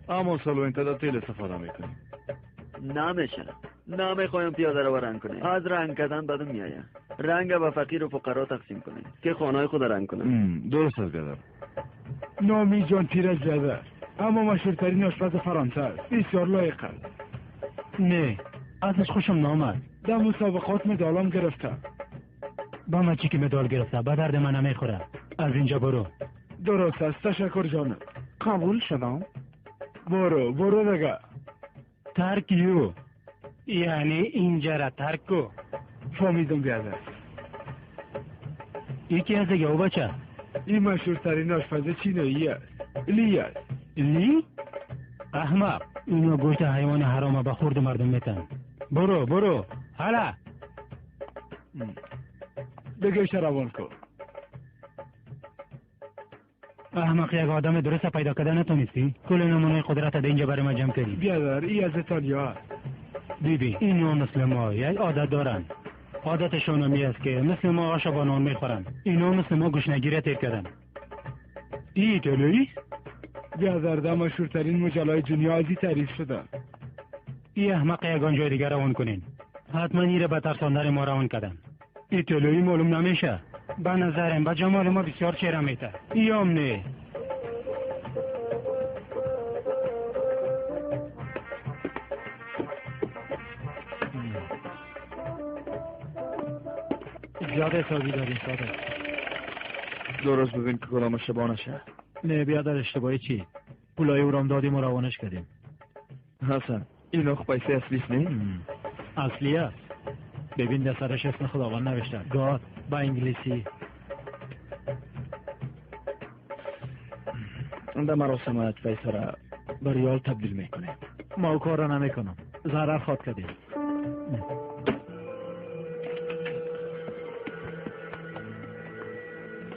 اما سولونت در تیل استفاده میکنیم. نمیشه. نمیخوایم پیاده رو رنگ کنیم. از رنگ کردن بدم میآید. رنگ به فقیر و فقرا تقسیم کنیم که خانه خود رنگ کنن. درست است بیادر. نامی جان تیر زده. اما مشهورترین آشپز فرانسه است. بسیار لایق است. نه، ازش خوشم نامد. در مسابقات مدالم گرفته. با من چی که مدال گرفته به درد من نمیخوره. از اینجا برو. درست است. تشکر جانم. قبول شدم. برو برو دیگه. ترک یو یعنی اینجا را ترک کو. فهمیدم بیادر. یکی از دیگه او بچه. این مشهورترین آشپز چینایی است. لی است. لی؟ احمق، اینو گوشت حیوان حرام به خورد مردم میتن. برو برو. حالا دیگه روان کن. احمق، یک آدم درست پیدا کردن نتونستی؟ کل نمونه قدرت در اینجا برای ما جمع کردی. بیادر ای از ایتالیا است. بیبی اینا مثل ما یک عادت دارن. عادتشون همی است که مثل ما آش با نان میخورن. اینا مثل ما گشنگی را تیر کردن. ای ایتالیایی؟ بیادر در مشهورترین مجلای دنیا از ای تعریف شده. ای احمق یگان جای دیگر روان کنین. حتما ای را به ترساندن ما روان کردن. ایتالیایی معلوم نمیشه. به نظرم به جمال ما بسیار چهره میته. ایام نه. زیاد حسابی داریم ساده. درست ببین که کدام اشتباه نشه. نه بیادر اشتباهی چی؟ پولای او رام دادیم و روانش کردیم. حسن این خب پیسه اصلیست نه؟ اصلی است. ببین در سرش اسم خداوند نوشته. گاد با انگلیسی. در مراسمات پیسه را به ریال تبدیل میکنه. ما کار را نمیکنم. ضرر خواد کردیم.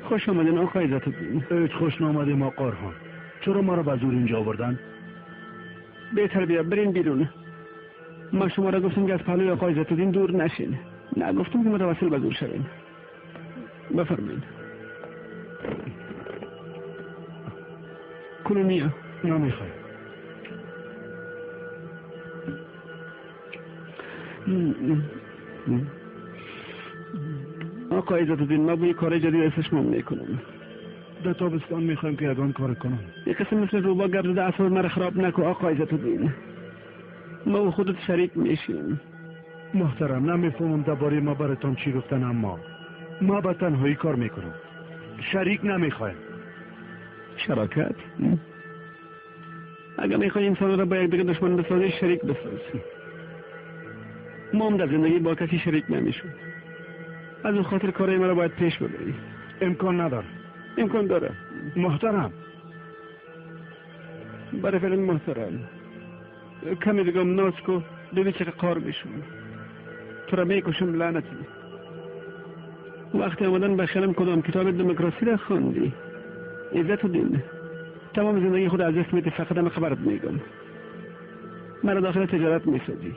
خوش آمدین آقای عزت‌الدین. هیچ خوش نامدیم آقا قرهان. چرا ما را به زور اینجا آوردن؟ بهتر بیا برین بیرون. ما شما را گفتم که از پهلوی آقای عزت‌الدین دور نشین. نه گفتم که متوسل به زور شوین. بفرمایید. کلونیا نمیخوای. آقای عزت‌الدین ما بوی کار جدید استشمام میکنم. در تابستان میخوایم که یگان کار کنم. یک قسم مثل روبا گپ زده اعصاب مرا خراب نکو آقای عزت‌الدین. ما و خودت شریک میشیم. محترم نمیفهمم درباره ما براتان چی گفتن، اما ما به تنهایی کار میکنم. شریک نمیخوایم. شراکت؟ اگر میخوای انسان را با یک دیگه دشمن بسازی شریک بساز. ما هم در زندگی با کسی شریک نمیشم. از اون خاطر کارای مرا باید پیش ببری. امکان نداره. امکان داره. محترم. برای فعلا محترم. کمی دیگه ناز کو ببین چقدر قار میشم. تو را میکشم لعنتی. وقتی آمدن به خیالم کدام کتاب دموکراسی را خواندی. عزت و دین. تمام زندگی خود از دست میدی. فقط هم خبرت میگم. مرا داخل تجارت میسازی.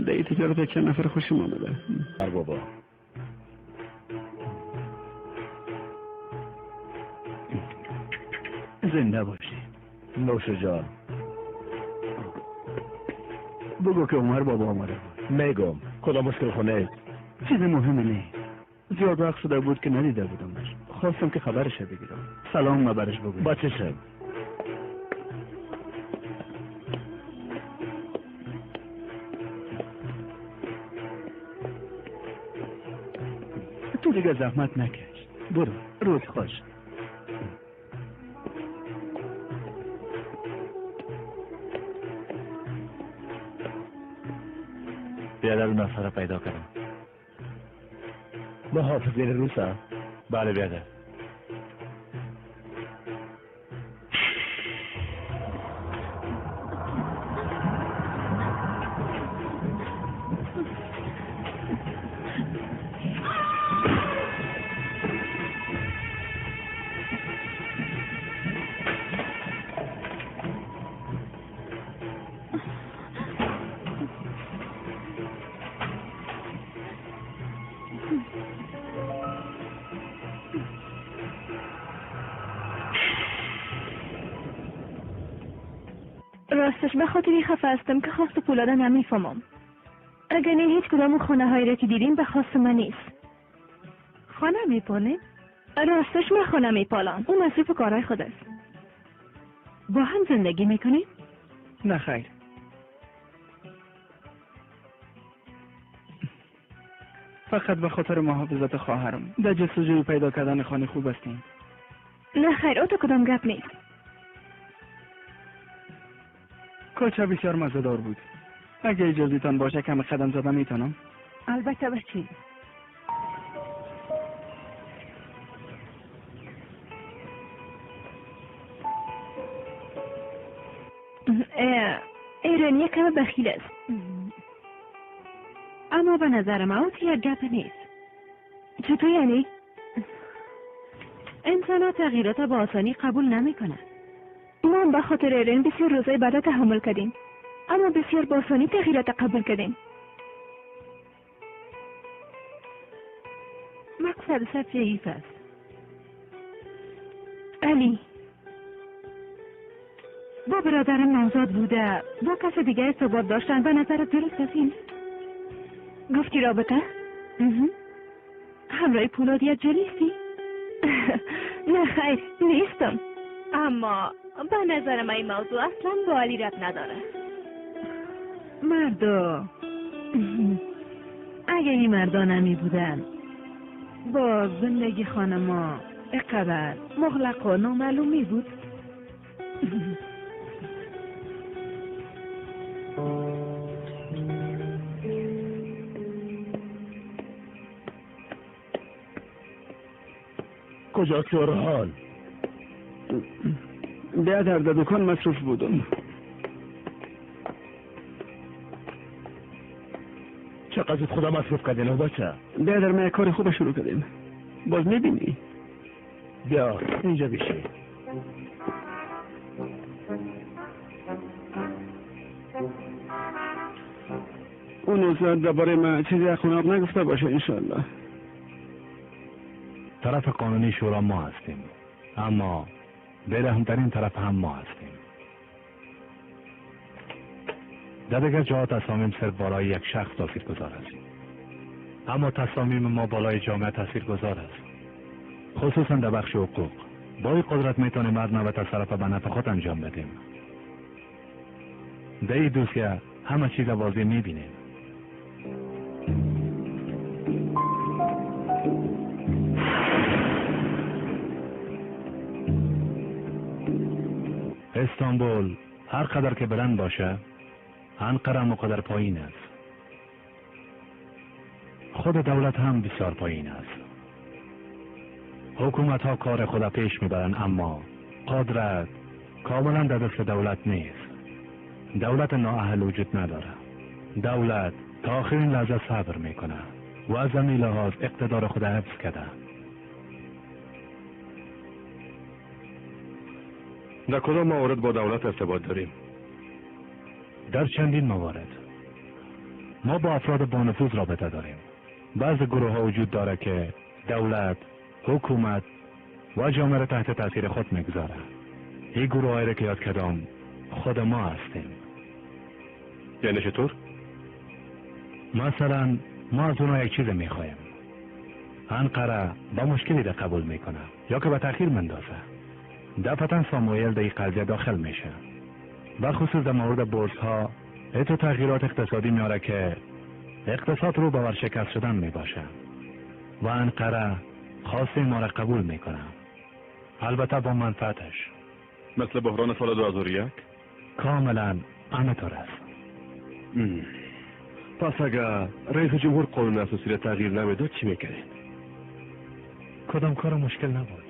در این تجارت چند نفر خوشم آمده. بابا زنده باشی. نوش جان. بگو که عمر بابا آمده بود. میگم کدام مشکل خونه؟ چیز مهمی نیست. زیاد وقت شده بود که ندیده بودمش. خواستم که خبرش بگیرم. سلام ما برش بگو. با چشم. تو دیگه زحمت نکش. برو، روز خوش. بیادر نفر پیدا کردم. محافظین روسا؟ بله بیادر. راستش به خاطری خفه هستم که خواست پولاده نمیفهمم. اگر نه هیچ کدام اون خانه هایی را که دیدیم به خواست من نیست. خانه میپالیم؟ راستش من خانه میپالم. اون مصروف کارهای خود است. با هم زندگی میکنیم؟ نه خیر. فقط به خاطر محافظت خواهرم در جستجوی پیدا کردن خانه خوب هستیم. نه خیر، او تو کدام گپ نیست. کوچه بسیار مزه‌دار بود. اگه اجازهتان باشه کم قدم زدن میتونم؟ البته بچی. ایرانی کم بخیل است. اما به نظر من او یک گپ نیست. چطور یعنی؟ انسان ها تغییرات با آسانی قبول نمی کنند. ما هم به خاطر ایران بسیار روزای بد تحمل کردیم، اما بسیار با آسانی تغییرات قبول کردیم. مقصد صرف است. علی با برادرم نامزاد بوده، با کس دیگه ارتباط داشتن. به نظرت درست است این؟ گفتی رابطه؟ همراه پولاد یک جا نیستی؟ نه خیر نیستم، اما به نظر من این موضوع اصلا با علی ربط نداره. مردا اگه این مردا نمی بودن با زندگی خانما اقدر مغلق و نامعلومی بود. کجاست اورهان؟ بیادر در دکان مصروف بودم. چقدر خدا مصروف کردین بچه؟ بیادر من یک کار خوب شروع کردیم، باز میبینی. بیا اینجا بشین. اون نوزاد درباره من چیزی از خونه نگفته باشه انشالله. طرف قانونی شورا ما هستیم، اما بی‌رحم‌ترین طرف هم ما هستیم. در دیگر جاها تصامیم صرف بالای یک شخص تاثیرگذار است، اما تصامیم ما بالای جامعه تاثیرگذار است، خصوصا در بخش حقوق. با این قدرت میتونیم هر نوع تصرف به نفع خود انجام بدیم. در این دوسیه همه چیز واضح میبینیم. استانبول هر قدر که بلند باشه، انقره هم قدر پایین است. خود دولت هم بسیار پایین است. حکومت ها کار خود پیش میبرند، اما قدرت کاملا در دست دولت نیست. دولت نااهل وجود نداره. دولت تا آخرین لحظه صبر میکنه و از این لحاظ اقتدار خود حفظ کرده. در کدام موارد با دولت ارتباط داریم؟ در چندین موارد ما با افراد با نفوذ رابطه داریم. بعض گروه ها وجود داره که دولت، حکومت و جامعه را تحت تاثیر خود میگذاره. این گروه هایی را که یاد کردم خود ما هستیم. یعنی چطور؟ مثلا ما از اونها یک چیز میخوایم. انقره با مشکلی را قبول میکنه یا که به تأخیر مندازه. دفعتا ساموئل در این قضیه داخل میشه. بخصوص در مورد بورس ها اتو تغییرات اقتصادی میاره که اقتصاد رو به ورشکست شدن میباشه. و انقره خواست ما را قبول میکنه، البته با منفعتش. مثل بحران سال 2001؟ کاملا همینطور است. پس اگر رئیس جمهور قانون اساسی را تغییر نمیداد چی میکردید؟ کدام کار مشکل نبود.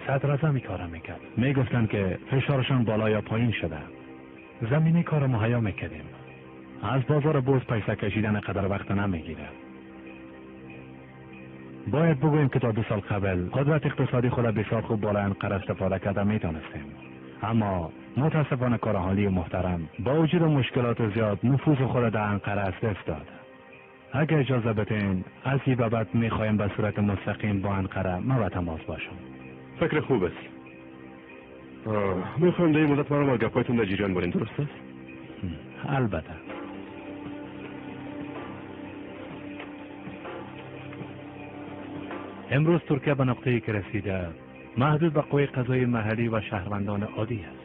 صدراعظم کار میکرد. میگفتند که فشارشان بالا یا پایین شده. زمینه کار مهیا میکردیم. از بازار بورس پیسه کشیدن قدر وقت نمیگیره. باید بگوییم که تا 2 سال قبل قدرت اقتصادی خود بسیار خوب بالا انقره استفاده کرده میتونستیم، اما متاسفانه کارحالی محترم با وجود مشکلات زیاد نفوذ خود در انقره از دست داد. اگر اجازه بدین از این به بعد میخوایم به صورت مستقیم با انقره ما به تماس باشم. فکر خوب است. میخوایم در این مدت مرا با گپایتون در جریان بارین، درست است؟ البته. امروز ترکیه به نقطه‌ای که رسیده محدود به قوه قضایی محلی و شهروندان عادی است.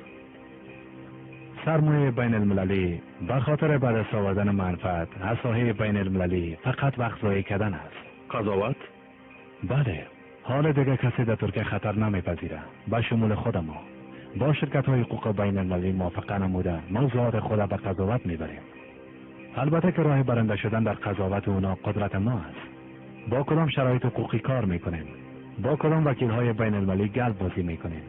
سرمایه بین المللی به خاطر به دست آوردن منفعت از ساحه بین المللی فقط وقت ضایع کردن است. قضاوت؟ بله. حال دیگه کسی در ترکیه خطر نمیپذیره، به شمول خود ما. با شرکت های حقوق بین المللی موافقه نموده موضوعات خود به قضاوت میبریم. البته که راه برنده شدن در قضاوت اونا قدرت ما است. با کدام شرایط حقوقی کار میکنیم، با کدام وکیل های بین المللی گلب بازی میکنیم،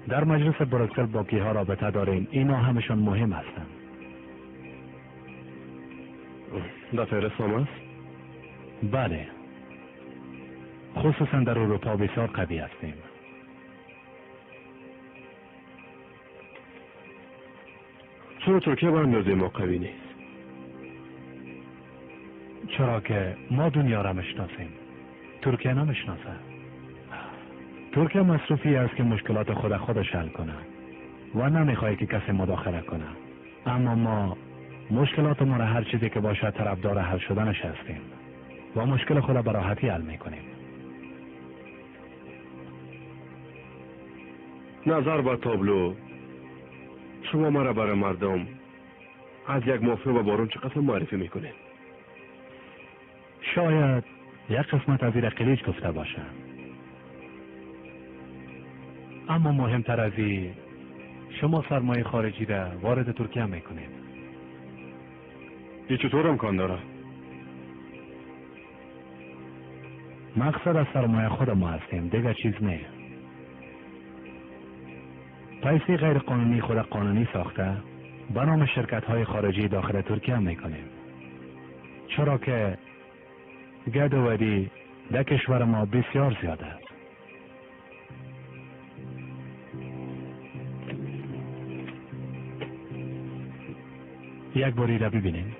در مجلس بروکسل با کیها رابطه داریم، اینا همشون مهم هستند. در فهرست هم است؟ بله، خصوصا در اروپا بسیار قوی هستیم. چرا ترکیه به اندازه ما قوی نیست؟ چرا که ما دنیا را میشناسیم، ترکیه نمیشناسه. ترکیه مصروفی است که مشکلات خود خودش حل کنه و نمیخواد که کسی مداخله کنه، اما ما مشکلات ما را هر چیزی که باشد طرفدار حل شدنش هستیم و مشکل خود را به راحتی حل میکنیم. نظر به تابلو شما مرا برای مردم از یک مافیا و بارون چه قسم معرفی میکنید؟ شاید یک قسمت از این قلیج گفته باشه، اما مهمتر از این شما سرمایه خارجی را وارد ترکیه میکنید. این چطور امکان داره؟ مقصد از سرمایه خود ما هستیم، دیگه چیز نه. پیسه غیر قانونی خود قانونی ساخته به نام شرکت های خارجی داخل ترکیه میکنیم، چرا که گدودی در کشور ما بسیار زیاد است. یک باری را ببینیم.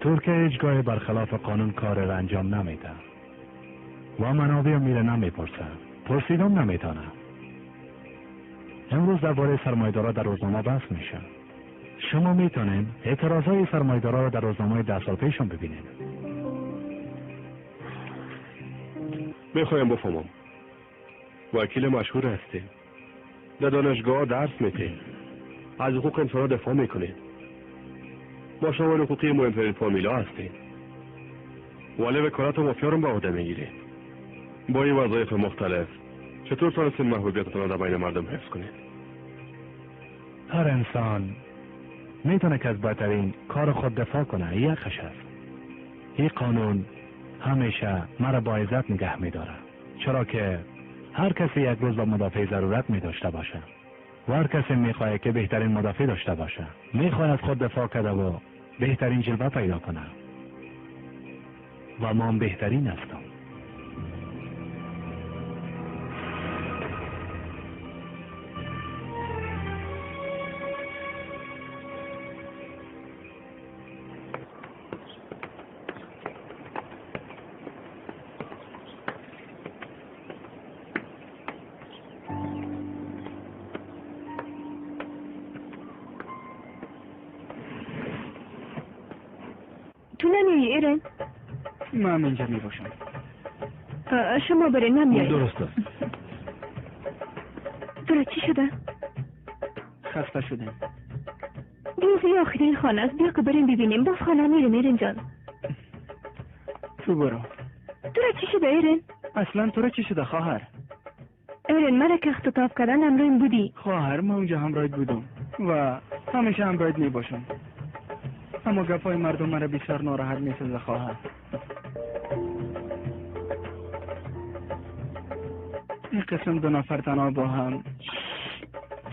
ترکیه هیچگاه برخلاف قانون کار را انجام نمیده و منابع میره نمیپرسه، پرسیدم نمیتونه. امروز درباره سرمایه‌دارا در روزنامه بحث میشه. شما میتونین اعتراضهای سرمایه‌دارا را در روزنامه 10 سال پیشم ببینین. میخوایم بفهمم وکیل مشهور هستین، در دانشگاه درس میتین، از حقوق انسان دفاع میکنین، مشاور حقوقی مهمترین فامیلا هستین، ولی وکالت مافیا رو به عهده میگیرین. با این وظایف مختلف چطور تونستین محبوبیتتون را در بین مردم حفظ کنید؟ هر انسان میتونه که از بدترین کار خود دفاع کنه، یک حقش است. این قانون همیشه مرا با عزت نگه میداره، چرا که هر کسی یک روز با مدافع ضرورت می داشته باشه و هر کسی میخواد که بهترین مدافع داشته باشه، میخواد از خود دفاع کرده و بهترین جلوه پیدا کنه و ما هم بهترین هستم. من اینجا می باشم. شما برین، من میایم. درست است. تو چی شده؟ خسته شدم. دیروز آخرین خانه است. بیا که بریم ببینیم. باز خانه میریم ایرین جان. تو برو. تو را چی شده ایرین؟ اصلا تو را چی شده خواهر؟ ایرین مرا که اختطاف کردن همراهیم بودی. خواهر من اونجا همراهت بودم و همیشه همراهت میباشم، اما گپای مردم مرا بسیار ناراحت میسازه خواهر. این قسم دو نفر تنها با هم.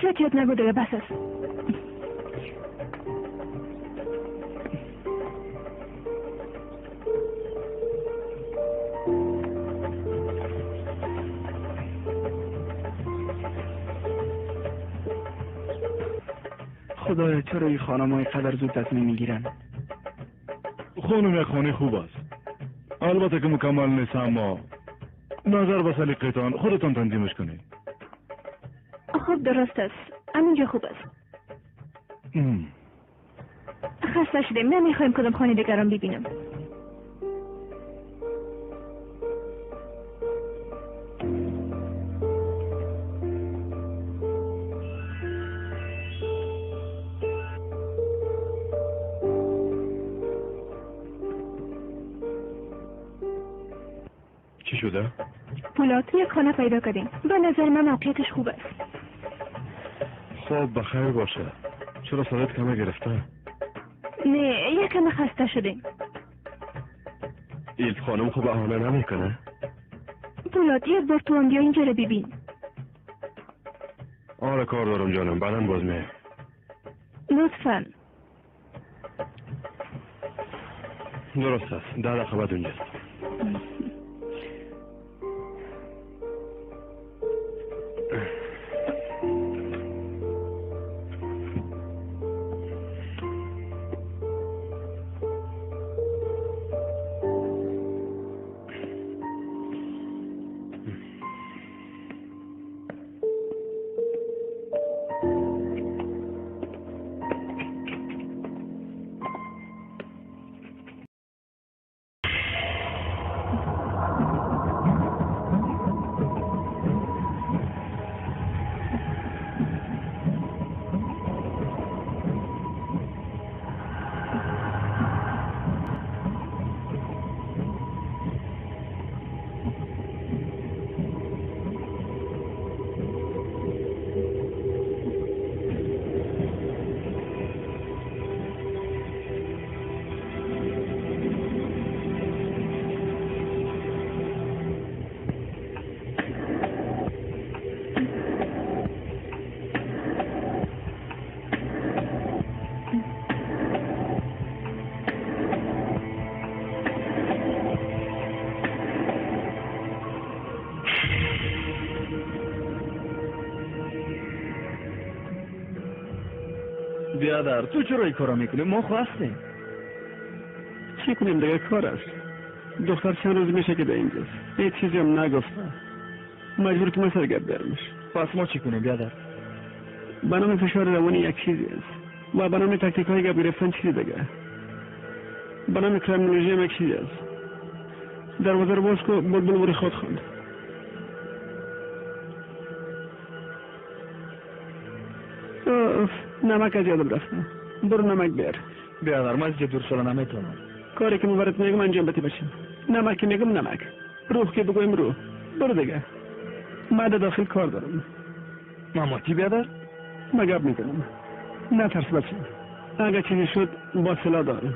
چه یاد نگو دیگه، بس است. خدایا چرا این خانم های قدر زود تصمیم میگیرن؟ خانم یک خانه خوب است، البته که مکمل نیست، اما نظر به سلیقه‌تان خودتان تنظیمش کنید. خب درست است، همینجا خوب است. خسته شدیم، نمیخوایم کدام خانه دیگران ببینم. چی شده؟ پولاد یک خانه پیدا کردیم، به نظر من موقعیتش خوب است. خب بخیر باشه. چرا سرت کمه گرفته؟ نه یکم خسته شدیم. ایلف خانم خوب اهانه نمیکنه؟ پولاد یک بار تو هم بیا اینجا رو ببین. آره کار دارم جانم، بعدا باز میام. لطفا. درست است، 10 دقیقه بعد اونجاست. بیادر تو چرا این کارا میکنی؟ ما خواستیم. چی کنیم دیگه، کار است. دختر چند روز میشه که در اینجاست، هیچ چیزی هم نگفته، مجبور که ما سرگرد بیارمش. پس ما چی کنیم بیادر؟ به نام فشار روانی یک چیزی است و به نام تکتیک های گپ گرفتن چیزی دیگه، به نام کرمینولوژی هم یک چیزی است. دروازه رو باز کو، بلبل وری خود خواند. نمک از یادم رفته، برو نمک بیار. بیادر من از دور شده نمیتونم. کاری که مبارت میگم انجام بده باشیم. نمک که میگم نمک، روح که بگویم روح. برو دیگه، من در داخل کار دارم. ماماتی بیادر؟ من گپ میکنم، نترس بچه، اگه چیزی شد با سلاح دارم.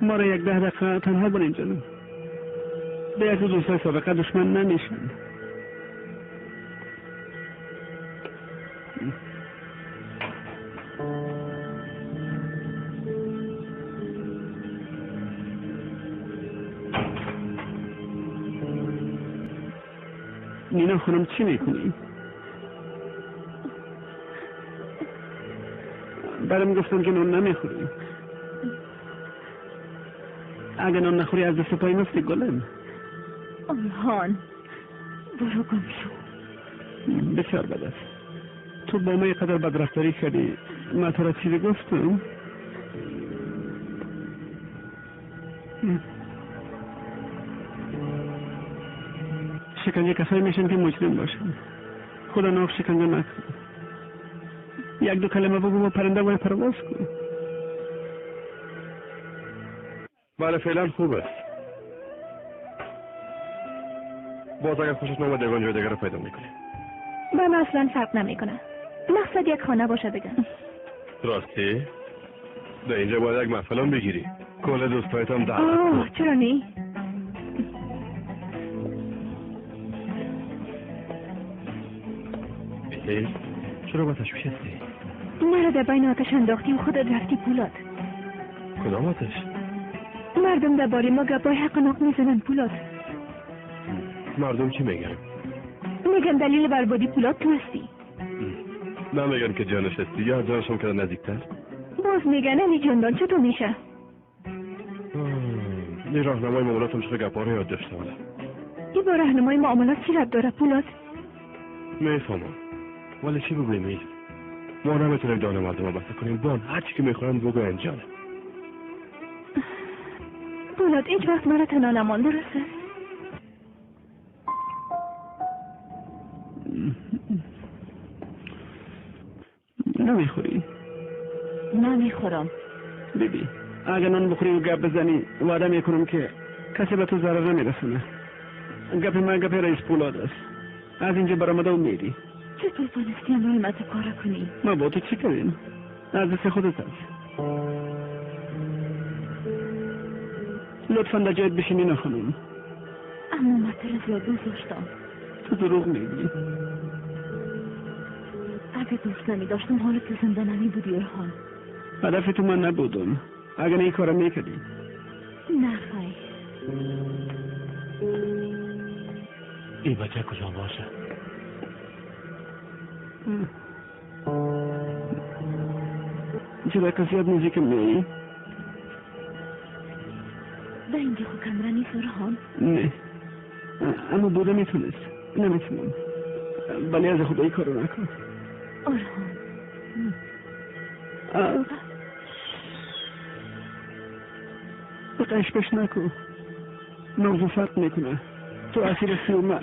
ما را 10 دقیقه تنها بر اینجا. به یک دوستای سابقه دشمن نمیشن. نینا خانم چی میکنی؟ برام گفتم که نان نمیخوری. اگه نان نخوری از دست پای مفتی گلم. آنهان برو گم شو. بسیار بد است. تو با ما یه قدر بدرفتاری کردی. من تو را چیزی گفتم؟ شکنجه کسایی میشن که مجرم باشن. خدا ناف شکنجه نکن. یک دو کلمه بگو و پرنده باید پرواز کن. بله فعلا خوب است. باز اگر خوشت نامد یگان جای دیگر رو پیدا میکنی. من اصلا فرق نمیکنه. مقصد یک خانه باشه دیگه. راستی؟ در اینجا باید یک محفلم بگیری. کل دوستایت هم دعوت. آه چرا نی؟ چرا با تشویش هستی؟ مرا در بین آتش انداختی و خودت رفتی پولاد. کدام آتش؟ مردم درباره ما گپای حق و ناق میزنن پولاد. مردم چی میگن؟ میگن دلیل بربادی پولاد تو هستی. نمیگن که جانش هستی یا جانشم که نزدیکتر؟ باز میگن علی جاندان چطور میشه؟ این راهنمای معاملاتم چقدر گپا رو یاد داشته بوده. این با راهنمای معاملات چی ربط داره پولاد؟ میفهمم ولی چی بگوییم؟ ایل ما نمیتونیم دان مردم رو بسته کنیم. بان هر چی که میخورن بگوین جانه. پولاد هیچ وقت مرا تنها نمان، درسته؟ نمیخوری؟ نمیخورم. بیبی اگر نان بخوری و گپ بزنی وعده میکنم که کسی به تو ضرر نمیرسونه. گپ من گپ رئیس پولاد است. از اینجا برآمده و میری. چطور تانستی امروی ما تو کار کنی؟ ما با تو چی کردیم؟ از دست خودت است. لطفا در جایت بشینی نه خانم. اما من تو را زیاد دوست داشتم. تو دروغ میگی. اگه دوست نمی داشتم حال تو زنده نمی بودی اورهان. هدف تو من نبودم. اگر این کارو میکردی. نه خیر. این بچه کجا باشه؟ چرا کسی یاد نزدیکم میایی؟ در اینجا خو کمره نیست اورهان. نه اما بوده میتونست. نمیتونم. ولی از خدایی کارو نکن. اورهان قش پش نکن. موضوع فرق میکنه. تو اسیر هستی و من.